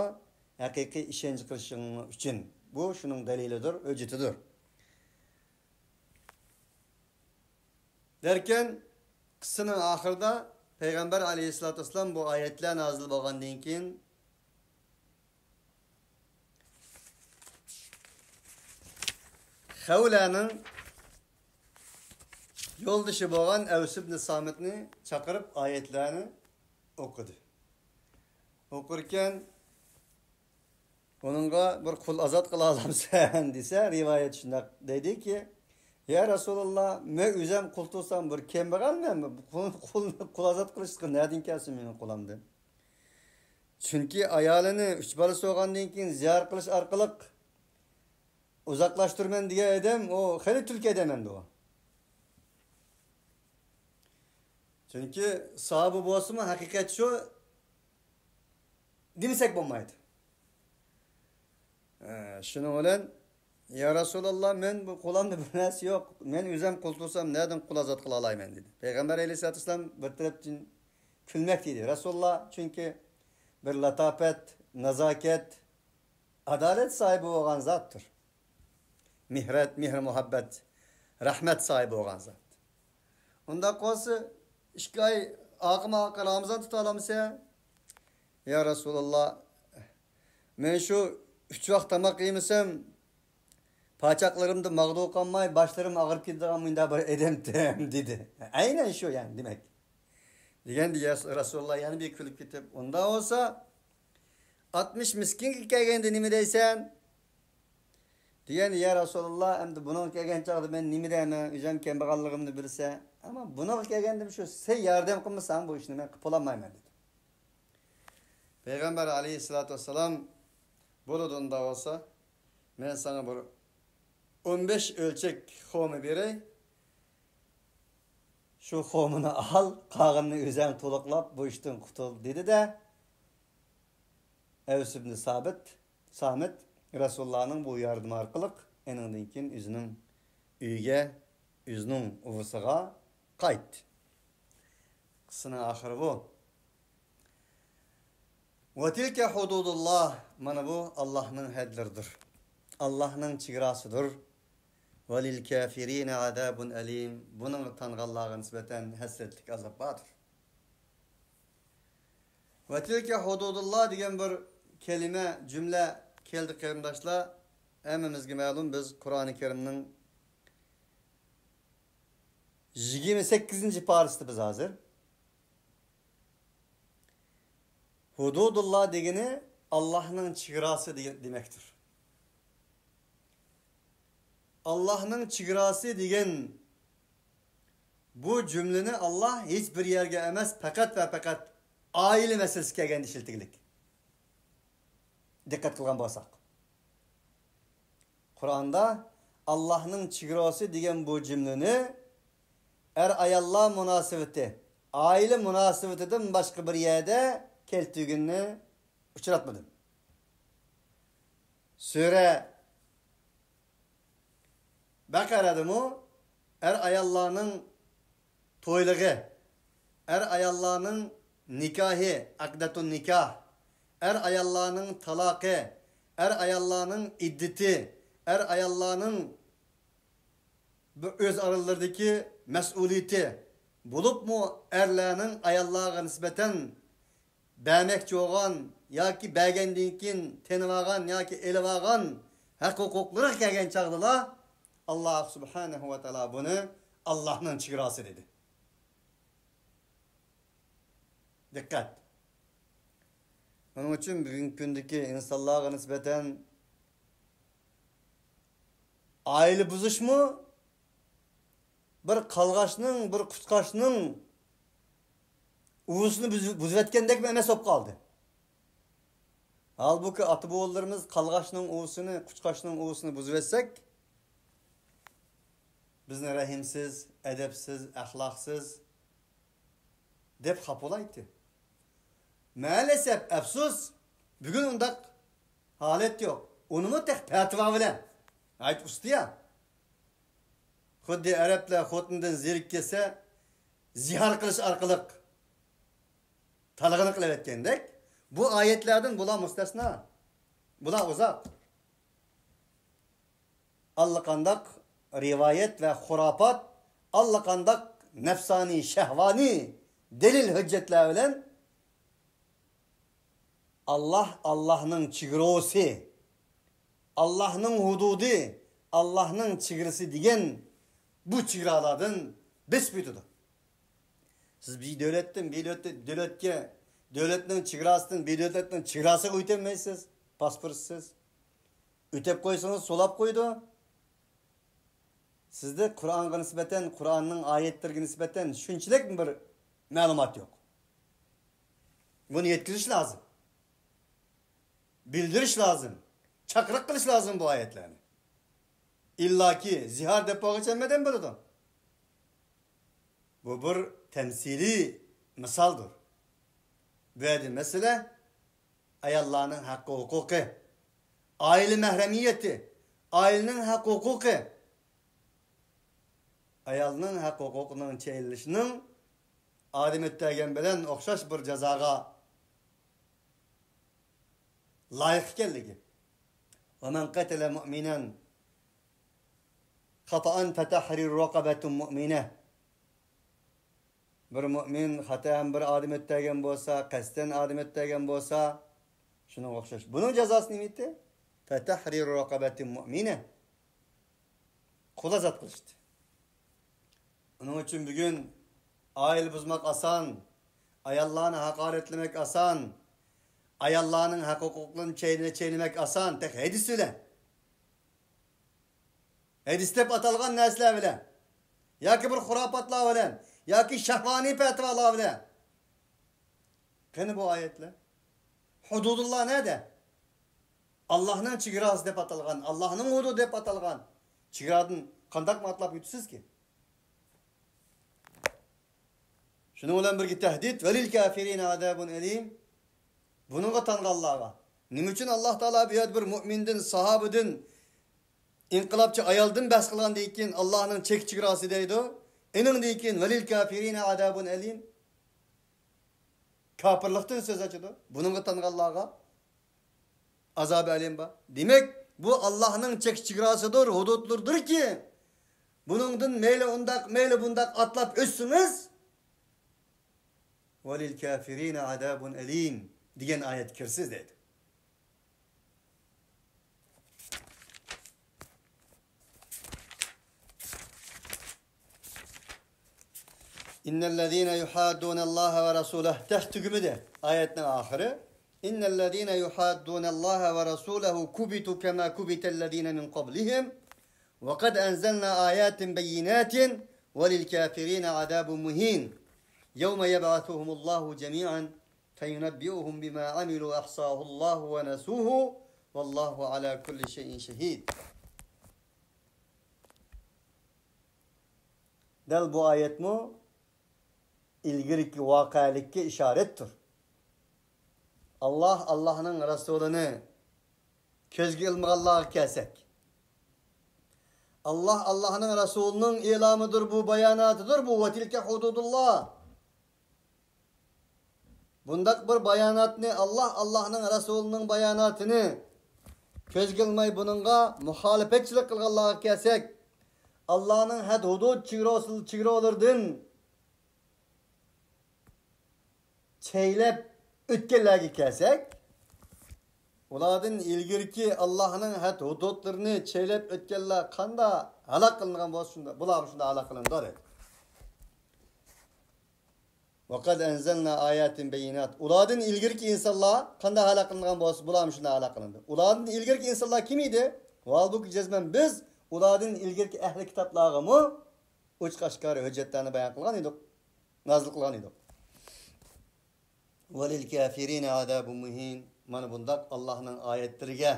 ھەقىقىي ئىشەنچ قىلىشىڭلار ئۈچۈن. بۇ شۇنىڭ دەلىلىدۇر، ھۆججىتىدۇر. دەركەن، قىسسىنىڭ ئاخىرىدا پەيغەمبەر ئەلەيھىسسالاتۇ ۋەسسالام بۇ ئايەتلەر نازىل بولغاندىن كېيىن، خەۋلەنىڭ يولدىشى بولغان ئەۋس ئىبن سامىتنى چاقىرىپ، ئايەتلەرنى ئوقۇدى. ئوقۇركەن، ئۇنىڭغا بىر قۇل ئازاد قىلالامسەن دېسە، رىۋايەت شۇنداق دەيدىكى، يا رەسۇلاللا، مەن ئۆزەم قۇل تۇتسام بىر كەمبەغەلمەن، قۇل، قۇل، قۇل ئازاد قىلىشقا نەدىن كەلسۇن مېنىڭ قۇلامدىن؟ چۈنكى ئايالىنى ئۈچ بالىسى بولغاندىن كېيىن زىيارەت قىلىش ئارقىلىق ئۇزاقلاشتۇرىمەن دېگەن ئادەم، ئۇ خېلى تۈلكە ئادەم ئەمدى ئۇ. چۈنكى ساھابە بولسىمۇ ھەقىقەت شۇ دېمىسەك بولمايدۇ. ئە، شۇنىڭ بىلەن، يا رەسۇلاللا، مەن بۇ قۇلامدا بىر نەرسە يوق. مەن ئۆزەم قۇل تۇتسام، نەدىن قۇل ئازاد قىلالايمەن؟ دېدى. پەيغەمبەر ئەلەيھىسسالاتۇ ۋەسسالام بىر تەرەپتىن كۈلمەكتە ئىدى. رەسۇلاللا چۈنكى بىر لاتاپەت، نازاكەت، ئادالەت ساھىبى بولغان زاتتۇر. مېھرەت، مېھىر-مۇھەببەت، رەھمەت ساھىبى بولغان زات. ئۇنداق بولسا، ئىككى ئاي ئارقىمۇ ئارقا رامىزان تۇتالامسەن؟ يا رەسۇلاللا، مەن شۇ ئۈچ ۋاق تاماق يېمىسەم، پاچاقلىرىمدا ماغدۇ قالماي، باشلىرىم ئاغرىپ كېتىدىغان مۇنداق بىر ئادەمتىم، دېدى. ئەينەن شۇ، يەنى، دېمەك. دېگەندە، يا رەسۇلاللا يەنە بىر كۈلۈپ كېتىپ، ئۇنداق بولسا، ئاتمىش مىسكىنگە كەلگەندە نېمە دەيسەن؟ دېگەندە، يا رەسۇلاللا، ئەمدى بۇنىڭغا كەلگەن چاغدا مەن نېمە دەيمەن؟ ئۆزۈم كەمبەغەللىكىمنى بىلسە. ئەمما بۇنىڭغا كەلگەندە شۇ، سەن ياردەم قىلمىساڭ بۇ ئىشنى مەن قىلىپ بولالمايمەن، دېدى. پەيغەمبەر ئەلەيھىسسالاتۇ ۋەسسالام، بولىدۇ ئۇنداق بولسا، مەن ساڭا بىر ئون بەش ئۆلچەك خورما بېرەي، شۇ خورمىنى ئال، قالغىنىنى ئۆزۈڭ تولۇقلاپ بۇ ئىشتىن قۇتۇل، دېدى-دە، ئەۋس ئىبنى سابىت، سامىت رەسۇلۇللانىڭ بۇ ياردىمى ئارقىلىق ئېنىڭدىن كېيىن ئۆزىنىڭ ئۆيىگە، ئۆزىنىڭ ئۇۋىسىغا قايتتى. قىسسىنىڭ ئاخىرى بۇ. ۋە تىلكە ھۇدۇدۇللا، مانا بۇ ئاللاھنىڭ ھەدلىرىدۇر. ئاللاھنىڭ چېگراسىدۇر. ۋە لىل كافىرىنە ئازابۇن ئەلىم، بۇنىڭغا تانغانلارغا نىسبەتەن ھەسرەتلىك ئازاب باردۇر. ۋە تىلكە ھۇدۇدۇللا دېگەن بىر كەلىمە، جۈملە كەلدى، قېرىنداشلار. ھەممىمىزگە مەلۇم، بىز قۇرئانى كەرىمنىڭ يىگىرمە سەككىزىنچى پارىسىدا بىز ھازىر. ھۇدۇدۇللا دېگىنى ئاللاھنىڭ چېگراسى دېگەن، دېمەكتۇر. ئاللاھنىڭ چېگراسى دېگەن بۇ جۈملىنى ئاللاھ ھېچ بىر يەرگە ئەمەس، پەقەت ۋە پەقەت ئائىلە مەسىلىسى كەلگەندە ئىشلىتىگلىك. دىققەت قىلغان بولساق، قۇرئاندا ئاللاھنىڭ چېگراسى دېگەن بۇ جۈملىنى ئەر-ئاياللار مۇناسىۋىتى، ئائىلە مۇناسىۋىتىدىن باشقا بىر يەردە كەلتۈرگىنىنى ئۇچراتمىدىم. سۈرە بەقەرەدىمۇ ئەر-ئاياللارنىڭ تويلۇقى، ئەر-ئاياللارنىڭ نىكاھى، ئەقدەتۇن نىكاھ، ئەر-ئاياللارنىڭ تالاقى، ئەر-ئاياللارنىڭ ئىددىتى، ئەر-ئاياللارنىڭ بۇ ئۆز ئارىلىرىدىكى مەسئۇلىيىتى، بولۇپمۇ ئەرلەرنىڭ ئاياللارغا نىسبەتەن بەرمەكچى بولغان ياكى بەرگەندىن كېيىن تېنىۋالغان ياكى ئېلىۋالغان ھەق-ھوقۇقلىرىغا كەلگەن چاغدىلا، ئاللاھ سۇبھانەھۇ ۋە تائالا بۇنى ئاللاھنىڭ چېگراسى دېدى. دىققەت! شۇنىڭ ئۈچۈن بۈگۈنكى كۈندىكى ئىنسانلارغا نىسبەتەن ئائىلە بۇزۇشمۇ بىر قالغاچنىڭ، بىر قۇچقاچنىڭ ئۇۋىسىنى بۇز-، بۇزۇۋەتكەندەكمۇ ئەمەس بولۇپ قالدى. ھالبۇكى، ئاتا-بوۋىلىرىمىز قالغاچنىڭ ئۇۋىسىنى، قۇچقاچنىڭ ئۇۋىسىنى بۇزۇۋەتسەك، بىزنى رەھىمسىز، ئەدەپسىز، ئەخلاقسىز دەپ خاپا بولايتتى. مەلەسەپ، ئەپسۇس، بۈگۈن ئۇنداق ھالەت يوق. ئۇنىمۇ تېخى پەتىۋا بىلەن، ناھايىتى ئۇستىيە. خۇددى ئەرەبلەر خوتۇنىدىن زېرىكىپ كەتسە، زىھار قىلىش ئارقىلىق تالىقىنى قىلىۋەتكەندەك، بۇ ئايەتلەردىن بۇلار مۇستەسنا. بۇلار ئۇزاق. ئاللىقانداق رىۋايەت ۋە خۇراپات، ئاللىقانداق نەپسانىي، شەھۋانىي دەلىل ھۆججەتلەر بىلەن ئاللاھ، ئاللاھنىڭ چېگراسى، ئاللاھنىڭ ھۇدۇدى، ئاللاھنىڭ چېگرىسى دېگەن بۇ چېگرالاردىن بېسىپ ئۆتىدۇ. سىز بىر دۆلەتتىن بىر دۆلەت-، دۆلەتكە، دۆلەتنىڭ چېگراسىدىن بىر دۆلەتنىڭ چېگراسىغا ئۆتەلمەيسىز، پاسپورتسىز. ئۆتەپ قويسىڭىز، سولاپ قويىدۇ. سىزدە قۇرئانغا نىسبەتەن، قۇرئاننىڭ ئايەتلىرىگە نىسبەتەن شۇنچىلىك بىر مەلۇمات يوق. بۇنى يەتكۈزۈش لازىم. بىلدۈرۈش لازىم. چاقىرىق قىلىش لازىم بۇ ئايەتلەرنى. ئىللاكى زىھار دەپ بولغۇچە ھەممە ئادەم بىلىدۇ. بۇ بىر تەمسىلىي مىسالدۇر. بۇ يەردە مەسىلە ئاياللارنىڭ ھەققى ھوقۇقى، ئائىلە مەھرىمىيىتى، ئائىلىنىڭ ھەق ھوقۇقى. ئايالنىڭ ھەق ھوقۇقىنىڭ چەكلىنىشىنىڭ ئادەم ئۆلتۈرگەن بىلەن ئوخشاش بىر جازاغا لايىق ئىكەنلىكى. ومن قتل مؤمنا خطأ فتحرير رقبة مؤمنة. بىر مۆمىن خاتائەن بىر ئادەم ئۆلتۈرگەن بولسا، قەستەن ئادەم ئۆلتۈرگەن بولسا، شۇنىڭغا ئوخشاش. بۇنىڭ جازاسى نېمە ئىدى؟ فتحرير رقبة مؤمنة. قۇل ئازاد قىلىشتى. ئۇنىڭ ئۈچۈن بۈگۈن ئائىلە بۇزماق ئاسان، ئاياللارنى ھاقارەتلىمەك ئاسان، ئاياللارنىڭ ھەق ھوقۇقلىرىنى چەينە-، چەينىمەك ئاسان، تېخى ھەدىس بىلەن. ھەدىس دەپ ئاتالغان نەرسىلەر بىلەن، ياكى بىر خۇراپاتلار بىلەن، ياكى شەھۋانىي پەتىۋالار بىلەن. قېنى بۇ ئايەتلەر؟ ھۇدۇدۇللا نەدە؟ ئاللاھنىڭ چېگراسى دەپ ئاتالغان، ئاللاھنىڭ ھۇدۇدى دەپ ئاتالغان چېگرادىن قانداقمۇ ئاتلاپ ئۆتىسىزكى؟ شۇنىڭ بىلەن بىرگە تەھدىت، وللكافرين عذاب أليم. بۇنىڭغا تانغانلارغا. نېمە ئۈچۈن ئاللاھ تائالا بۇ يەردە بىر مۆمىندىن، ساھابىدىن، ئىنقىلابچى ئايالدىن بەھس قىلغاندىن كېيىن ئاللاھنىڭ چەك چېگراسى دەيدۇ. ئېنىڭدىن كېيىن وللكافرين عذاب أليم. كاپىرلىقتىن سۆز ئاچىدۇ. بۇنىڭغا تانغانلارغا ئازابى ئەلىم بار. دېمەك، بۇ ئاللاھنىڭ چەك چېگراسىدۇر، ھۇدۇدلىرىدۇركى، بۇنىڭدىن مەيلى ئۇنداق، مەيلى بۇنداق ئاتلاپ ئۆتسىڭىز، وللكافرين عذاب أليم دېگەن ئايەتكە كىرىسىز دەيدۇ. إن الذين يحادون الله ورسوله، تېخى تۈگىمىدى ئايەتنىڭ ئاخىرى. إن الذين يحادون الله ورسوله كبتوا كما كبت الذين من قبلهم وقد أنزلنا آيات بينات وللكافرين عذاب مهين. يوم يبعثهم الله جميعا فينبئهم بما عملوا أحصاه الله ونسوه والله على كل شيء شهيد. دەل بۇ ئايەتمۇ ئىلگىرىكى ۋەقەلىككە ئىشارەتتۇر. ئاللاھ، ئاللاھنىڭ رەسۇلىنى كۆزگە ئىلمىغانلارغا كەلسەك، ئاللاھ، ئاللاھنىڭ رەسۇلىنىڭ ئېلامىدۇر بۇ، باياناتىدۇر بۇ، وتلك حدود الله. بۇنداق بىر باياناتنى، ئاللاھ، ئاللاھنىڭ رەسۇلىنىڭ باياناتىنى كۆزگە ئىلماي بۇنىڭغا مۇخالىپەتچىلىك قىلغانلارغا كەلسەك، ئاللاھنىڭ ھەد-ھۇدۇد چېگراسى-، چېگرالىرىدىن چەيلەپ ئۆتكەنلەرگە كەلسەك، ئۇلاردىن ئىلگىرىكى ئاللاھنىڭ ھەد-ھۇدۇدلىرىنى چەيلەپ ئۆتكەنلەر قانداق ھالاك قىلىنغان بولسا، شۇنداق، بۇلارمۇ شۇنداق ھالاك قىلىنىدۇ، دەيدۇ. وقد أنزلنا آيات بينات. ئۇلاردىن ئىلگىرىكى ئىنسانلار قانداق ھالاك قىلىنغان بولسا، بۇلارمۇ شۇنداق ھالاك قىلىندى. ئۇلاردىن ئىلگىرىكى ئىنسانلار كىم ئىدى؟ ھالبۇكى، جەزمەن بىز ئۇلاردىن ئىلگىرىكى ئەھلى كىتابلارغىمۇ ئوچۇق-ئاشكارا ھۆججەتلەرنى بايان قىلغان ئىدۇق، نازىل قىلغان ئىدۇق. وللكافرين عذاب مهين. مانا بۇنداق ئاللاھنىڭ ئايەتلىرىگە،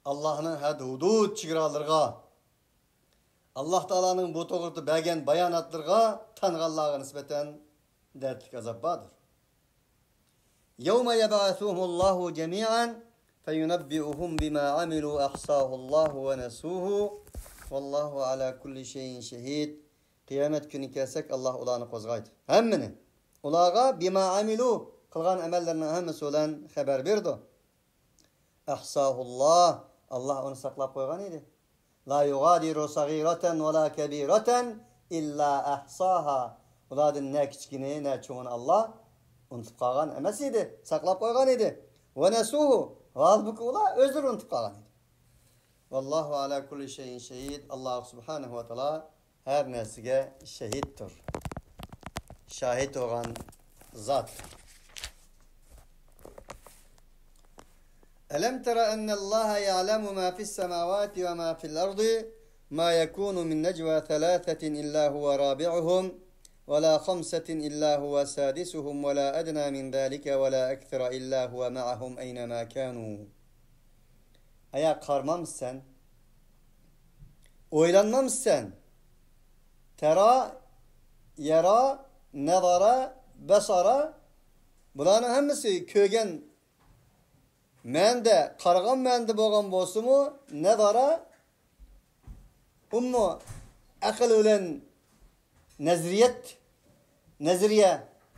ئاللاھنىڭ ھەد-ھۇدۇد چېگرالىرىغا، ئاللاھ تائالانىڭ بۇ توغرىدا بەرگەن باياناتلىرىغا تانغانلارغا نىسبەتەن دەردلىك ئازاب باردۇر. يوم يبعثهم الله جميعا فينبئهم بما عملوا أحصاه الله ونسوه والله على كل شيء شهيد. قىيامەت كۈنى كەلسەك، ئاللاھ ئۇلارنى قوزغايدۇ. ھەممىنى. ئۇلارغا بما عملوا، قىلغان ئەمەللىرىنىڭ ھەممىسى بىلەن خەۋەر بېرىدۇ. أحصاه الله، ئاللاھ ئۇنى ساقلاپ قويغان ئىدى. لا يغادر صغيرة ولا كبيرة إلا أحصاها. ئۇلاردىن نە كىچىكىنى، نە چوڭىنى ئاللا ئۇنتۇپ قالغان ئەمەس ئىدى، ساقلاپ قويغان ئىدى. ۋە نەسۇھۇ، ھالبۇكى، ئۇلار ئۆزلىرى ئۇنتۇپ قالغان ئىدى. ۋاللاھۇ ئالا كۇللى شەيئىن شەھىد. ئاللا سۇبھانەھۇ ۋە تائالا ھەر نەرسىگە شەھىدتۇر. شاھىت بولغان زات. ألم تر أن الله يعلم ما في السماوات وما في الأرض ما يكون من نجوى ثلاثة إلا هو رابعهم ولا خمسة إلا هو سادسهم ولا أدنى من ذلك ولا أكثر إلا هو معهم أينما كانوا. ئايا قارىمامسەن؟ ئويلانمامسەن؟ تەرا، يەرا، نەزەرە، بەسەرە، بۇلارنىڭ ھەممىسى كۆرگەن مەنىدە، قارىغان مەنىدە بولغان بولسىمۇ، نەزەرە، ئۇمۇ ئەقىل بىلەن نەزەرىيەت، نەزەرىيە،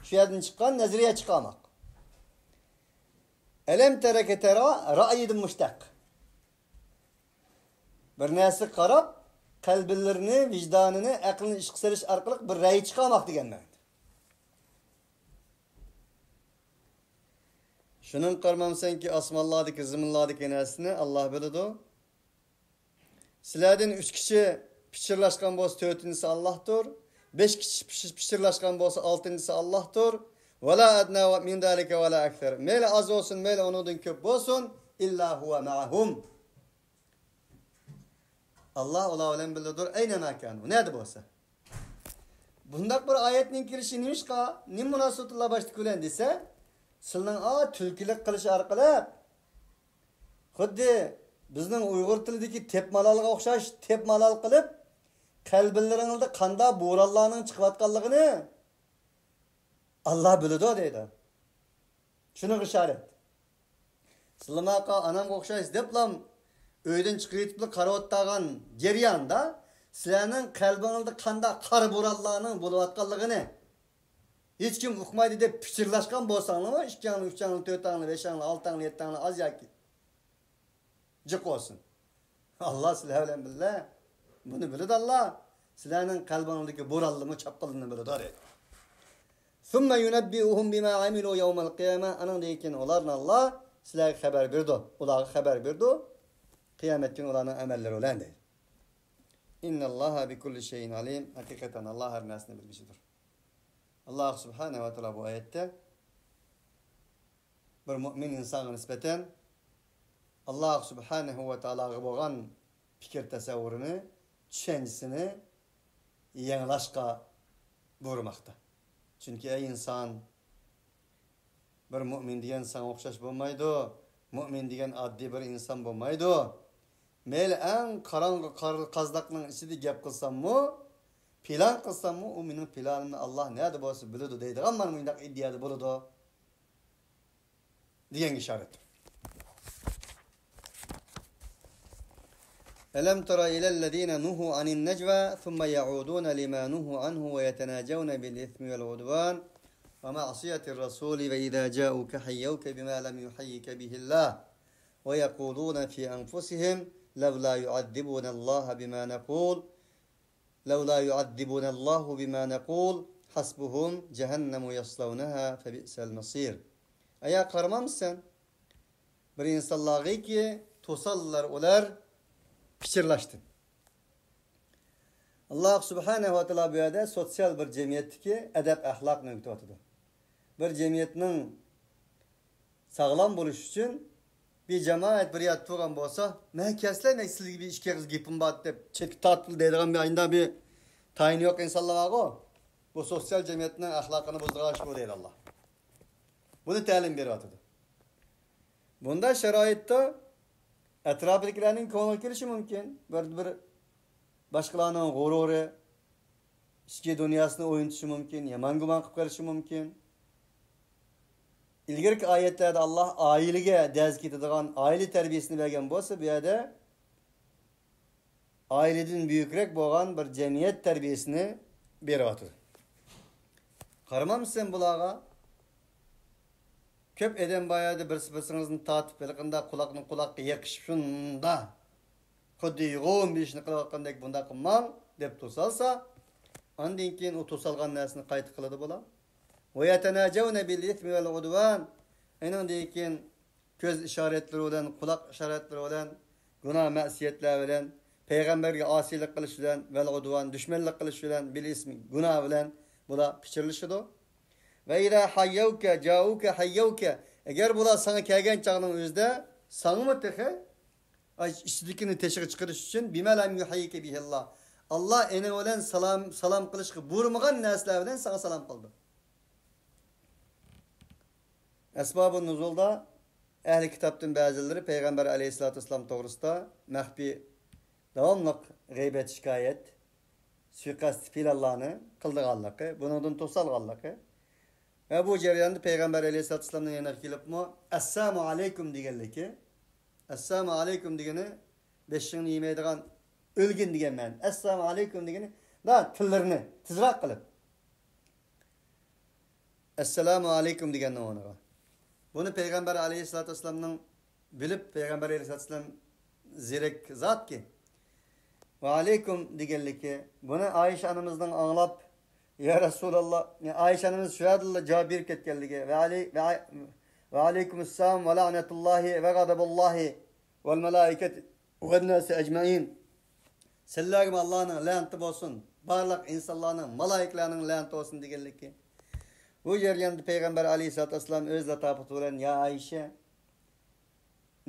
شۇ يەردىن چىققان نەزەرىيە چىقارماق. ئەلەم تەرەكە تەرا، رائىيدىن مۇشتەق. بىر نەرسىگە قاراپ، قەلبلىرىنى، ۋىجدانىنى، ئەقلىنى ئىشقا سېلىش ئارقىلىق بىر رەي چىقارماق دېگەن مەنىدە. شۇنىڭغا قارىمامسەنكى، ئاسمانلاردىكى، زېمىنلاردىكى نەرسىنى ئاللا بىلىدۇ. سىلەردىن ئۈچ كىشى پىچىرلاشقان بولسا، تۆتىنچىسى ئاللاھتۇر. بەش كىشى پىچ-، پىچىرلاشقان بولسا، ئالتىنچىسى ئاللاھتۇر. ۋەلا ئەدنا مىن زالىكە ۋەلا ئەكسەر. مەيلى ئاز بولسۇن، مەيلى ئۇنىڭدىن كۆپ بولسۇن. ئىللا ھۇۋە مەئەھۇم. ئاللا ئۇلار بىلەن بىللىدۇر. ئەينەما كانۇ. نەدە بولسا. بۇنداق بىر ئايەتنىڭ كېلىشى نېمىشقا، نېمە مۇناسىۋىتى بار باشتىكى بىلەن دېسە، سىلىنىڭ ئا تۈلكىلىك قىلىش ئارقىلىق، خۇددى بىزنىڭ ئۇيغۇر تىلىدىكى تېپمالالغا ئوخشاش تېپمالال قىلىپ، قەلبىلىرىڭلاردا قانداق بورانلارنىڭ چىقىۋاتقانلىقىنى ئاللا بىلىدۇ دەيدۇ. شۇنىڭغا ئىشارەت. سىلىماقا ئانامغا ئوخشايسىز دەپلا ئۆيدىن چىقىۋېتىپلا قاراۋاتقان جەرياندا سىلەرنىڭ قەلبىڭىزدە قانداق قارا بورانلارنىڭ بولۇۋاتقانلىقىنى ھېچكىم ئۇقمايدۇ دەپ پىچىرلاشقان بولساڭلارمۇ، ئىككىڭلار، ئۈچۈڭلار، تۆتۈڭلار، بەشىڭلار، ئالتىڭلار، يەتتىڭلار، ئاز ياكى جىق بولسۇن. ئاللا سىلەر بىلەن بىللە. بۇنى بىلىدۇ ئاللا. سىلەرنىڭ قەلبىڭىزدىكى بورانلارمۇ، چاپقۇنلارنى بىلىدۇ دەيدۇ. ثم ينبئهم بما عملوا يوم القيامة. ئانىڭدىن كېيىن ئۇلارنى ئاللا سىلەرگە خەۋەر بېرىدۇ. ئۇلارغا خەۋەر بېرىدۇ. قىيامەت كۈنى ئۇلارنىڭ ئەمەللىرى بىلەن دەيدۇ. إن الله بكل شيء عليم. ھەقىقەتەن ئاللا ھەر نەرسىنى بىلگۈچىدۇر. ئاللا سۇبھانەھۇ ۋە تائالا بۇ ئايەتتە بىر مۇئمىن ئىنسانغا نىسبەتەن ئاللا سۇبھانەھۇ ۋە تائالاغا بولغان پىكىر تەسەۋۋۇرىنى، چۈشەنچىسىنى يېڭىلاشقا بۇيرۇماقتا. چۈنكى ئەي ئىنسان، بىر مۇئمىن دېگەن ساڭا ئوخشاش بولمايدۇ. مۇئمىن دېگەن ئاددىي بىر ئىنسان بولمايدۇ. مەيلى ئەڭ قاراڭغۇ قار-، قازناقنىڭ ئىچىدە گەپ قىلساممۇ، پىلان قىلساممۇ، ئۇ مېنىڭ پىلانىمنى ئاللا نەدە بولسا بىلىدۇ دەيدىغان مانا مۇنداق ئىدىيەدە بولىدۇ دېگەنگە ئىشارەتتۇر. ألم تر إلى الذين نهوا عن النجوى ثم يعودون لما نهوا عنه ويتناجون بالإثم والعدوان ومعصية الرسول وإذا جاءوك حيوك بما لم يحيك به الله ويقولون في أنفسهم لولا يعذبنا الله بما نقول لولا يعذبنا الله بما نقول حسبهم جهنم يصلونها فبئس المصير. ئايا قارىمامسەن؟ بىر ئىنسانلارغىكى توساللار ئۇلار پىچىرلاشتىن. ئاللا سۇبھانەھۇ ۋە تائالا بۇ يەردە سوتسىيال بىر جەمئىيەتتىكى ئەدەپ-ئەخلاقنى ئۆگىتىۋاتىدۇ. بىر جەمئىيەتنىڭ ساغلام بولۇشى ئۈچۈن بىر جامائەت بىر يەردە تۇرغان بولسا، مەن كەلسىلە، مەن سىلەرگە بىر ئىككى ئېغىز گېپىم بار دەپ چەتكە تارتىپ دەيدىغان بىر ئاينىدا بىر تايىنى يوق ئىنسانلار بارغۇ. بۇ سوتسىيال جەمئىيەتنىڭ ئەخلاقىنى بۇزىدىغان ئىش بۇ دەيدۇ ئاللا. بۇنى تەلىم بېرىۋاتىدۇ. بۇنداق شارائىتتا ئەتراپىدىكىلەرنىڭ كۆڭلىگە كېلىشى مۇمكىن. بىر، بىر باشقىلارنىڭ غۇرۇرى، ئىچكى دۇنياسىنى ئوينىتىشى مۇمكىن، يامان گۇمان قىلىپ قېلىشى مۇمكىن. ئىلگىرىكى ئايەتلەردە ئاللا ئائىلىگە دەز كېتىدىغان ئائىلە تەربىيەسىنى بەرگەن بولسا، بۇ يەردە ئائىلىدىن بۈيۈكرەك بولغان بىر جەمئىيەت تەربىيەسىنى بېرىۋاتىدۇ. قارىمامسەن بۇلارغا؟ كۆپ ئادەم بار يەردە بىرسى بىرسىڭىزنى تارتىپ، ھېلىقىنداق قۇلاقنى قۇلاققا يېقىشىپ، شۇنداق خۇددى يۇغۇم بېشىنى قىلىۋاتقاندەك بۇنداق قىلماڭ دەپ توسالسا، ئاندىن كېيىن ئۇ توسالغان نەرسىنى قايتا قىلىدۇ بۇلار. ويتناجون بالإثم والعدوان. ئېنىڭدىن كېيىن كۆز ئىشارەتلىرى بىلەن، قۇلاق ئىشارەتلىرى بىلەن گۇناھ مەسىيەتلەر بىلەن، پەيغەمبەرگە ئاسىيلىق قىلىش بىلەن، والعدوان، دۈشمەنلىك قىلىش بىلەن، بالإثم، گۇناھ بىلەن بۇلار پىچىرلىشىدۇ. وإذا حيوك جاءوك حيوك. ئەگەر بۇلار ساڭا كەلگەن چاغنىڭ ئۆزىدە ساڭىمۇ تېخى ئاي، ئىچىدىكىنى تېشىغا چىقىرىش ئۈچۈن، بما لم يحيك به الله. ئاللا ئېنىڭ بىلەن سالام، سالام قىلىشقا بۇيرۇمىغان نەرسىلەر بىلەن ساڭا سالام قىلىدۇ. ئەسبابۇ نۇزۇلدا ئەھلى كىتابتىن بەزىلىرى پەيغەمبەر ئەلەيھىسسالاتۇ ۋەسسالام توغرىسىدا مەخپىي، داۋاملىق غەيۋەت، شىكايەت، سۇيىقەست، پىلانلارنى قىلىدىغانلىقى، بۇنىڭدىن توسالغانلىقى ۋە بۇ جەرياندا پەيغەمبەر ئەلەيھىسسالاتۇ ۋەسسالامنىڭ يېنىغا كېلىپمۇ، ئەسسالامۇ ئەلەيكۇم دېگەنلىكى، ئەسسالامۇ ئەلەيكۇم دېگىنى بېشىڭنى يېمەيدىغان، ئۆلگىن دېگەن مەنە. ئەسسالامۇ ئەلەيكۇم دېگىنى، دا تىللىرىنى تېزراق قىلىپ، ئەسسالامۇ ئەلەيكۇم دېگەننىڭ ئورنىغا. بۇنى پەيغەمبەر ئەلەيھىسسالاتۇ ۋەسسالامنىڭ بىلىپ، پەيغەمبەر ئەلەيھىسسالاتۇ ۋەسسالام زېرەك زاتكى، ۋەئەلەيكۇم دېگەنلىكى، بۇنى ئائىشە ئانىمىزنىڭ ئاڭلاپ، يا رەسۇلاللا، ئائىشە ئانىمىز شۇ يەردىلا جاۋاب بېرىپ كەتكەنلىكى، ۋەئەلەي-، ۋەئە-، ۋەئەلەيكۇمۇسسالام ۋە لەئنەتۇللاھى ۋە غەزەبۇللاھى ۋەل مەلائىكەتى ۋەنناسى ئەجمەئىن. سىلەرگىمۇ ئاللانىڭ لەنىتى بولسۇن، بارلىق ئىنسانلارنىڭ، مالائىكىلەرنىڭ لەنىتى بولسۇن دېگەنلىكى. بۇ جەرياندا پەيغەمبەر ئەلەيھىسسالاتۇ ۋەسسالام ئۆز لاتاپىتى بىلەن، يا ئائىشە،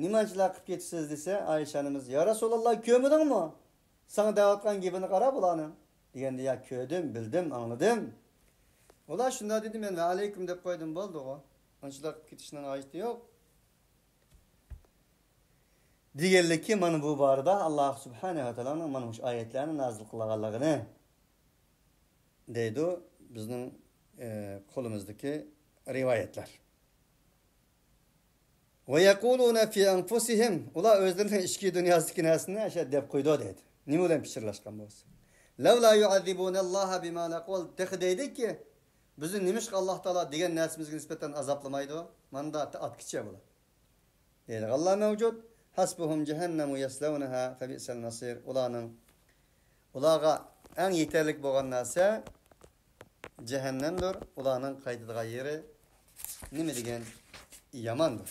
نېمانچىلار قىلىپ كېتىسىز دېسە، ئائىشە ئانىمىز، يا رەسۇلاللا، كۆرمىدىڭمۇ؟ ساڭا دەۋاتقان گېپىنى قارا بۇلارنىڭ، دېگەندە، يا كۆردۈم، بىلدىم، ئاڭلىدىم. ئۇلار شۇنداق دېدى، مەن ۋەئەلەيكۇم دەپ قويدۇم، بولدىغۇ. ئانچىلار قىلىپ كېتىشنىڭ ھاجىتى يوق. دېگەنلىكى، مانا بۇ بارىدا ئاللا سۇبھانەھۇ ۋە تائالانىڭ مانا مۇشۇ ئايەتلەرنى نازىل قىلغانلىقىنى دەيدۇ بىزنىڭ، ئە، قولىمىزدىكى رىۋايەتلەر. ۋە يەقۇلۇنە فى ئەنفۇسىھىم، ئۇلار ئۆزلىرىنىڭ ئىچكى دۇنياسىدىكى نەرسىنى ئاشۇ دەپ قويىدۇ دەيدۇ. نېمە بىلەن پىچىرلاشقان بولسا. لەۋلا يۇئەززىبۇنەللاھە بىما نەقۇل، تېخى دەيدۇكى، بىزنى نېمىشقا ئاللا تائالا دېگەن نەرسىمىزگە نىسبەتەن ئازابلىمايدۇ؟ ماندا ئاتكىچە بۇلار. دەيدىغانلار مەۋجۇت. ھەسبۇھۇم جەھەننەمۇ يەسلەۋنەھا فەبىئسەل مەسىر. ئۇلارنىڭ، ئۇلارغا ئەڭ يېتەرلىك بولغان نەرسە جەھەننەمدۇر. ئۇلارنىڭ قايتىدىغان يېرى نېمە دېگەن ياماندۇر.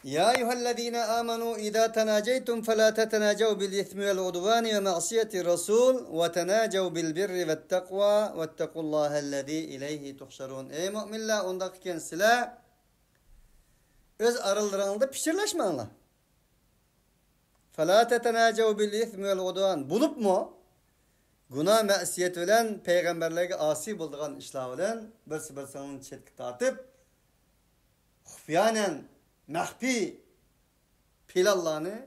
يا أيها الذين آمنوا إذا تناجيتم فلا تتناجوا بالإثم والعدوان ومعصية الرسول وتناجوا بالبر والتقوى واتقوا الله الذي إليه تحشرون. ئەي مۆمىنلەر، ئۇنداق ئىكەن سىلەر ئۆز ئارىلىرىڭلاردا پىچىرلاشماڭلار. فلا تتناجوا بالإثم والعدوان. بولۇپمۇ گۇناھ مەسىيەت بىلەن، پەيغەمبەرلەرگە ئاسىي بولىدىغان ئىشلار بىلەن بىرسى بىرسىنىڭ چەتكە تارتىپ، خۇپيانەن، مەخپىي پىلانلارنى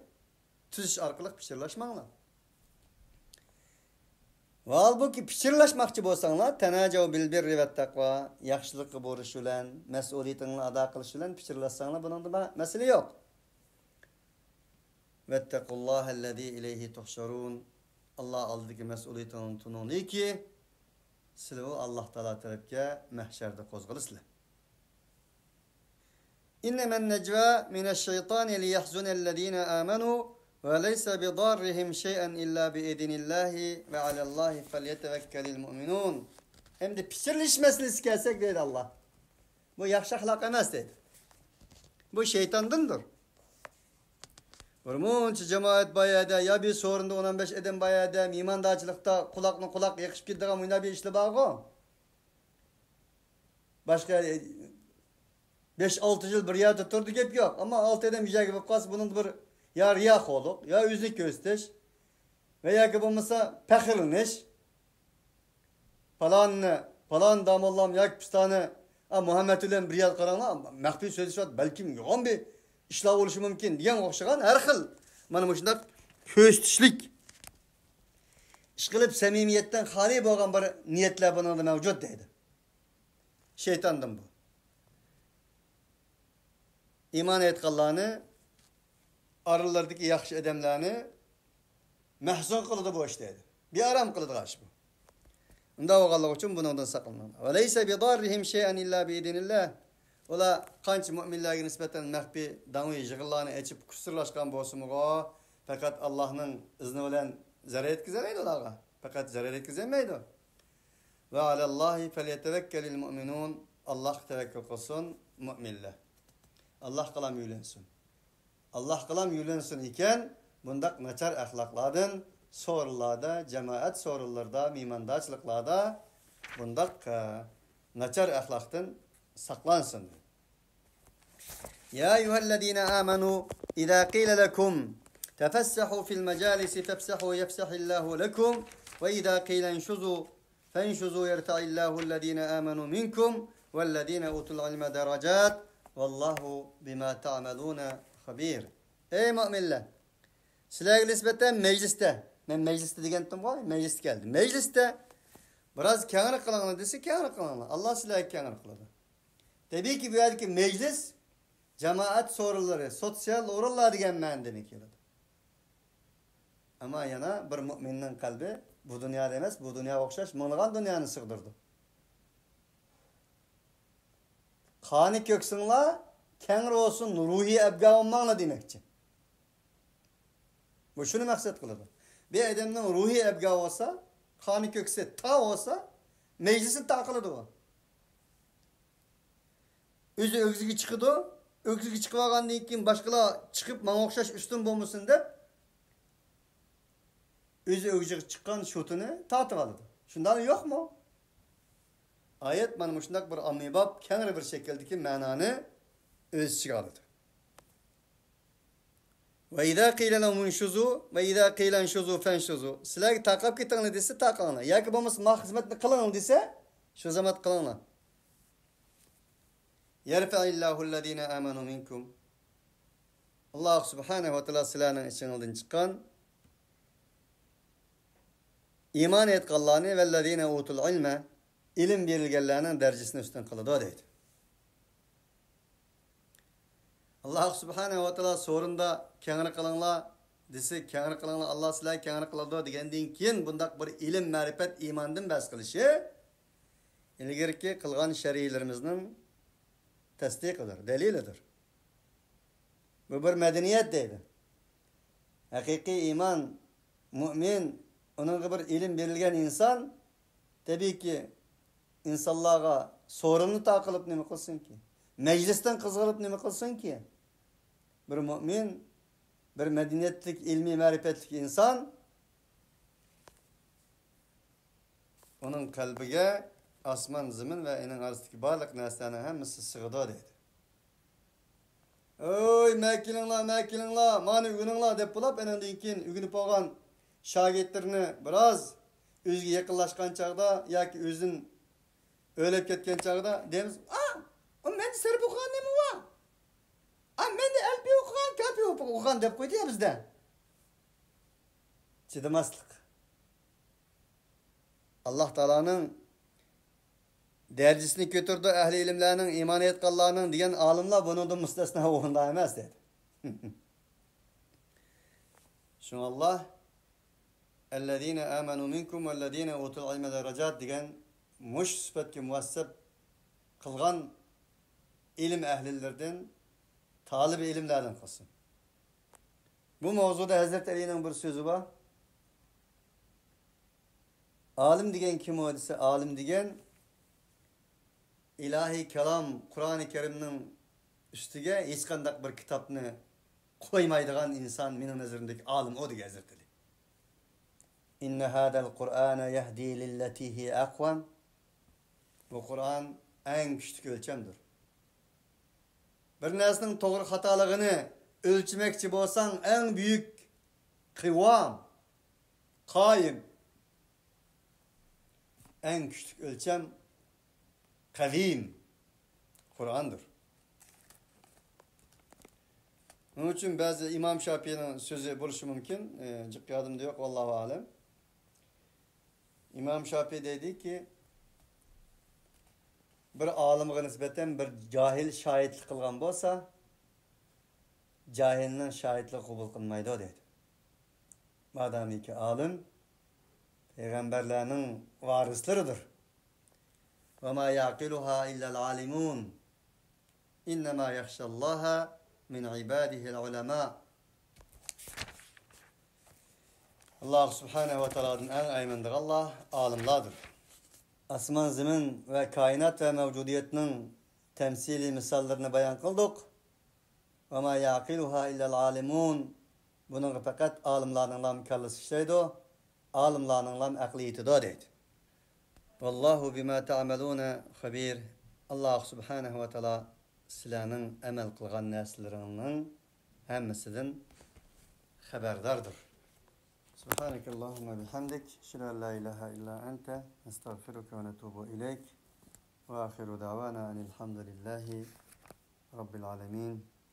تۈزۈش ئارقىلىق پىچىرلاشماڭلار. ھالبۇكى، پىچىرلاشماقچى بولساڭلار، تەناجەۋ بىل بىررى ۋەت تەقۋا، ياخشىلىققا بۇيرۇش بىلەن، مەسئۇلىيىتىڭلارنى ئادا قىلىش بىلەن پىچىرلاشساڭلار، بۇنىڭدا مە-، مەسىلە يوق. ۋەتتەقۇللاھەللەزى ئىلەيھى تۇھشەرۇن. ئاللا ئالدىدىكى مەسئۇلىيىتىڭلارنى تونۇڭلاركى، سىلەر ئۇ ئاللا تائالا تەرەپكە مەھشەردە قوزغىلىسىلەر. إنما النجوى من الشيطان ليحزن الذين آمنوا وليس بضارهم شيئا إلا بإذن الله وعلى الله فليتوكل المؤمنون. ئەمدى پىچىرلىشىش مەسىلىسىگە كەلسەك، دەيدۇ ئاللا، بۇ ياخشى ئەخلاق ئەمەس، دەيدۇ. بۇ شەيتاندىندۇر. بىر مۇنچە جامائەت بار يەردە، يا بىر سورۇندا ئون ئون بەش ئادەم بار يەردە، مېھماندارچىلىقتا قۇلاقنى قۇلاق يېقىشىپ كېتىدىغان مۇنداق بىر ئىشلار بارغۇ. باشقا بەش ئالتە يىل بىر يەردە تۇردى، گەپ يوق. ئەمما ئالتە ئادەم بىر يەرگە بولۇپ قالسا، بۇنىڭدا بىر يا رىياخورلۇق، يا ئۆزىنى كۆرسىتىش ۋە ياكى بولمىسا پەخىرلىنىش. پالاننى، پالان داموللام ياكى پىستانى، ئا، مۇھەممەد بىلەن بىر يەردە قاراڭلار، مەخپىي سۆزلىشىۋاتىدۇ، بەلكىم يوغان بىر ئىشلار بولۇشى مۇمكىن دېگەنگە ئوخشىغان ھەر خىل مانا مۇشۇنداق كۆرسىتىشلىك، ئىشقىلىپ سەمىمىيەتتىن خالىي بولغان بىر نىيەتلەر بۇنىڭدا مەۋجۇت دەيدۇ. شەيتاندىن بۇ. ئىمان ئېيتقانلارنى، ئارىلىرىدىكى ياخشى ئادەملەرنى مەھزۇن قىلىدۇ بۇ ئىش دەيدۇ. بىئارام قىلىدىغان ئىش بۇ. ئۇنداق بولغانلىقى ئۈچۈن بۇنىڭدىن ساقلىنىڭلار. وليس بضارهم شيئا إلا بإذن الله. ئۇلار قانچە مۆمىنلەرگە نىسبەتەن مەخپىي داڭۋى يىغىنلارنى ئېچىپ كۇسۇرلاشقان بولسىمۇغۇ، پەقەت ئاللاھنىڭ ئىزنى بىلەن زەرەر يەتكۈزەلەيدۇ ئۇلارغا. پەقەت زەرەر يەتكۈزەلمەيدۇ. ۋە ئەلەللاھى فەليەتەۋەككەلىل مۇئمىنۇن. ئاللاھقا تەۋەككۈل قىلسۇن مۆمىنلەر. ئاللاھقىلام يۆلەنسۇن. ئاللاھقىلام يۆلەنسۇن ئىكەن، بۇنداق ناچار ئەخلاقلاردىن سورۇنلاردا، جامائەت سورۇنلىرىدا، مېھماندارچىلىقلاردا بۇنداق، ئە، ناچار ئەخلاقتىن ساقلانسۇن. يا أيها الذين آمنوا إذا قيل لكم تفسحوا في المجالس فافسحوا يفسح الله لكم وإذا قيل انشزوا فانشزوا يرفع الله الذين آمنوا منكم والذين أوتوا العلم درجات والله بما تعملون خبير. ئەي مۆمىنلەر! سىلەرگە نىسبەتەن مەجلىستە، مەن مەجلىستە دېگەنتىمغۇ، مەجلىستە كەلدى. مەجلىستە بىراز كەڭرى قىلىڭلار دېسە، كەڭرى قىلىڭلار. ئاللا سىلەرگە كەڭرى قىلىدۇ. تەبىئىيكى، بۇ يەردىكى مەجلىس، جامائەت سورۇنلىرى، سوتسىيال ئورۇنلار دېگەن مەنىدىن كېلىدۇ. ئەمما يەنە بىر مۆمىننىڭ قەلبى بۇ دۇنيادا ئەمەس، بۇ دۇنياغا ئوخشاش مىڭلىغان دۇنيانى سىغدۇرىدۇ. قانى كۆكسۈڭلار كەڭرى بولسۇن، روھىي ئەبگە بولماڭلار دېمەكچى. بۇ شۇنى مەقسەت قىلىدۇ. بىر ئادەمنىڭ روھىي ئەبگە بولسا، قانى كۆكسى تاغ بولسا، مەجلىسى تاغ قىلىدۇ ئۇ. ئۆزى ئۆگزىگە چىقىدۇ. ئۆگزىگە چىقىۋالغاندىن كېيىن باشقىلار چىقىپ ماڭا ئوخشاش ئۈستۈن بولمىسۇن دەپ، ئۆزى ئۆگزىگە چىققان شوتىنى تارتىۋالىدۇ. شۇنداقمۇ يوقمۇ؟ ئايەت مانا مۇشۇنداق بىر ئاممىباب، كەڭرى بىر شەكىلدىكى مەنانى ئۆز ئىچىگە ئالىدۇ. وإذا قيل لهم انشزوا وإذا قيل انشزوا فانشزوا. سىلەرگە تارقاپ كېتىڭلار دېسە، تارقىلىڭلار. ياكى بولمىسا، ما خىزمەتنى قىلىڭلار دېسە، شۇ زامات قىلىڭلار. يرفع الله الذين آمنوا منكم. ئاللا سۇبھانەھۇ ۋە تائالا سىلەرنىڭ ئىچىڭلاردىن چىققان ئىمان ئېيتقانلارنى، والذين أوتوا العلم، ئىلىم بېرىلگەنلەرنىڭ دەرىجىسىنى ئۈستۈن قىلىدۇ دەيدۇ. ئاللا سۇبھانەھۇ ۋە تائالا سورۇندا كەڭرى قىلىڭلار دېسە، كەڭرى قىلىڭلار، ئاللا سىلەرگە كەڭرى قىلىدۇ دېگەندىن كېيىن، بۇنداق بىر ئىلىم، مەرىپەت، ئىماندىن بەھس قىلىشى ئىلگىرىكى قىلغان شەرھلىرىمىزنىڭ تەستىقىدۇر، دەلىلىدۇر. بۇ بىر مەدەنىيەت دەيدۇ. ھەقىقىي ئىمان، مۆمىن، ئۇنىڭغا بىر ئىلىم بېرىلگەن ئىنسان، تەبىئىيكى، ئىنسانلارغا سورۇننى تاقىلىپ نېمە قىلسۇنكى؟ مەجلىستىن قىزغىنىپ نېمە قىلسۇنكى؟ بىر مۆمىن، بىر مەدەنىيەتلىك، ئىلمىي، مەرىپەتلىك ئىنسان، ئۇنىڭ قەلبىگە ئاسمان، زېمىن ۋە ئۇنىڭ ئارىسىدىكى بارلىق نەرسىلەرنىڭ ھەممىسى سىغىدۇ دەيدۇ. ئۆي، مە كېلىڭلار، مە كېلىڭلار، مانى ئۆگىنىڭلار دەپ بولاپ، ئېنىڭدىن كېيىن ئۆگىنىپ بولغان شاگىرتلىرىنى بىراز ئۆزىگە يېقىنلاشقان چاغدا ياكى ئۆزىدىن ئۆرلەپ كەتكەن چاغدا دەيمىز، ئا، ئۇ مەندە سەرپ ئوقۇغان نېمە بار؟ ئا، مەندە ئەلپىيە ئوقۇغان، كاپىيە ئوقۇغان دەپ قويدى يا بىزدە. چىدىماسلىق. ئاللا تائالانىڭ دەرىجىسىنى كۆتۈرىدۇ، ئەھلى ئىلىملەرنىڭ، ئىمان ئېيتقانلارنىڭ دېگەن ئالىملار بۇنىڭدىن مۇستەسنا، ئۇنداق ئەمەس دەيدۇ. شۇڭا ئاللا الذين آمنوا منكم والذين أوتوا العلم درجات دېگەن مۇشۇ سۈپەتكە مۇۋەسسەپ قىلغان ئىلىم ئەھلىلىرىدىن، تالىبى ئىلىملەردىن قىلسۇن. بۇ ماۋزۇدا ھەزرىتى ئەلىنىڭ بىر سۆزى بار. ئالىم دېگەن كىم ئۇ دېسە، ئالىم دېگەن ئىلاھىي كالام، قۇرئانى كەرىمنىڭ ئۈستىگە ھېچقانداق بىر كىتابنى قويمايدىغان ئىنسان، مېنىڭ نەزىرىمدىكى ئالىم ئۇ، دېگەن ھەزرىتى ئەلى. إن هذا القرآن يهدي للتي هي أقوم. بۇ قۇرئان ئەڭ كۈچلۈك ئۆلچەمدۇر. بىر نەرسىنىڭ توغرا خاتالىقىنى ئۆلچىمەكچى بولساڭ، ئەڭ بۈيۈك قىۋام، قايىم، ئەڭ كۈچلۈك ئۆلچەم قەۋىم قۇرئاندۇر. شۇنىڭ ئۈچۈن بەزى ئىمام شاپىئىنىڭ سۆزى بولۇشى مۇمكىن، ئى، جىق يادىمدا يوق، ۋاللاھۇ ئەلەم. ئىمام شاپىئى دەيدىكى، بىر ئالىمغا نىسبەتەن بىر جاھىل شاھىتلىق قىلغان بولسا، جاھىلنىڭ شاھىتلىقى قوبۇل قىلمايدۇ دەيدۇ. مادامىكى ئالىم پەيغەمبەرلەرنىڭ ۋارىسلىرىدۇر. وما يعقلها إلا العالمون. إنما يخشى الله من عباده العلماء. ئاللاھ سۇبھانەھۇ ۋە تائالادىن ئەڭ ئەيمىنىدىغانلار ئالىملاردۇر. ئاسمان، زېمىن ۋە كائىنات ۋە مەۋجۇدىيەتنىڭ تەمسىلىي مىساللىرىنى بايان قىلدۇق. وما يعقلها إلا العالمون. بۇنىڭغا پەقەت ئالىملارنىڭلام كاللىسى ئىشلەيدۇ، ئالىملارنىڭلام ئەقلى يېتىدۇ دەيدۇ. والله بما تعملون خبير. ئاللاھ سۇبھانەھۇ ۋە تائالا سىلەرنىڭ ئەمەل قىلغان نەرسىلىرىڭنىڭ ھەممىسىدىن خەۋەرداردۇر. سبحانك اللهم وبحمدك، أشهد أن لا إله إلا أنت، نستغفرك ونتوب إليك. وآخر دعوانا أن الحمد لله رب العالمين.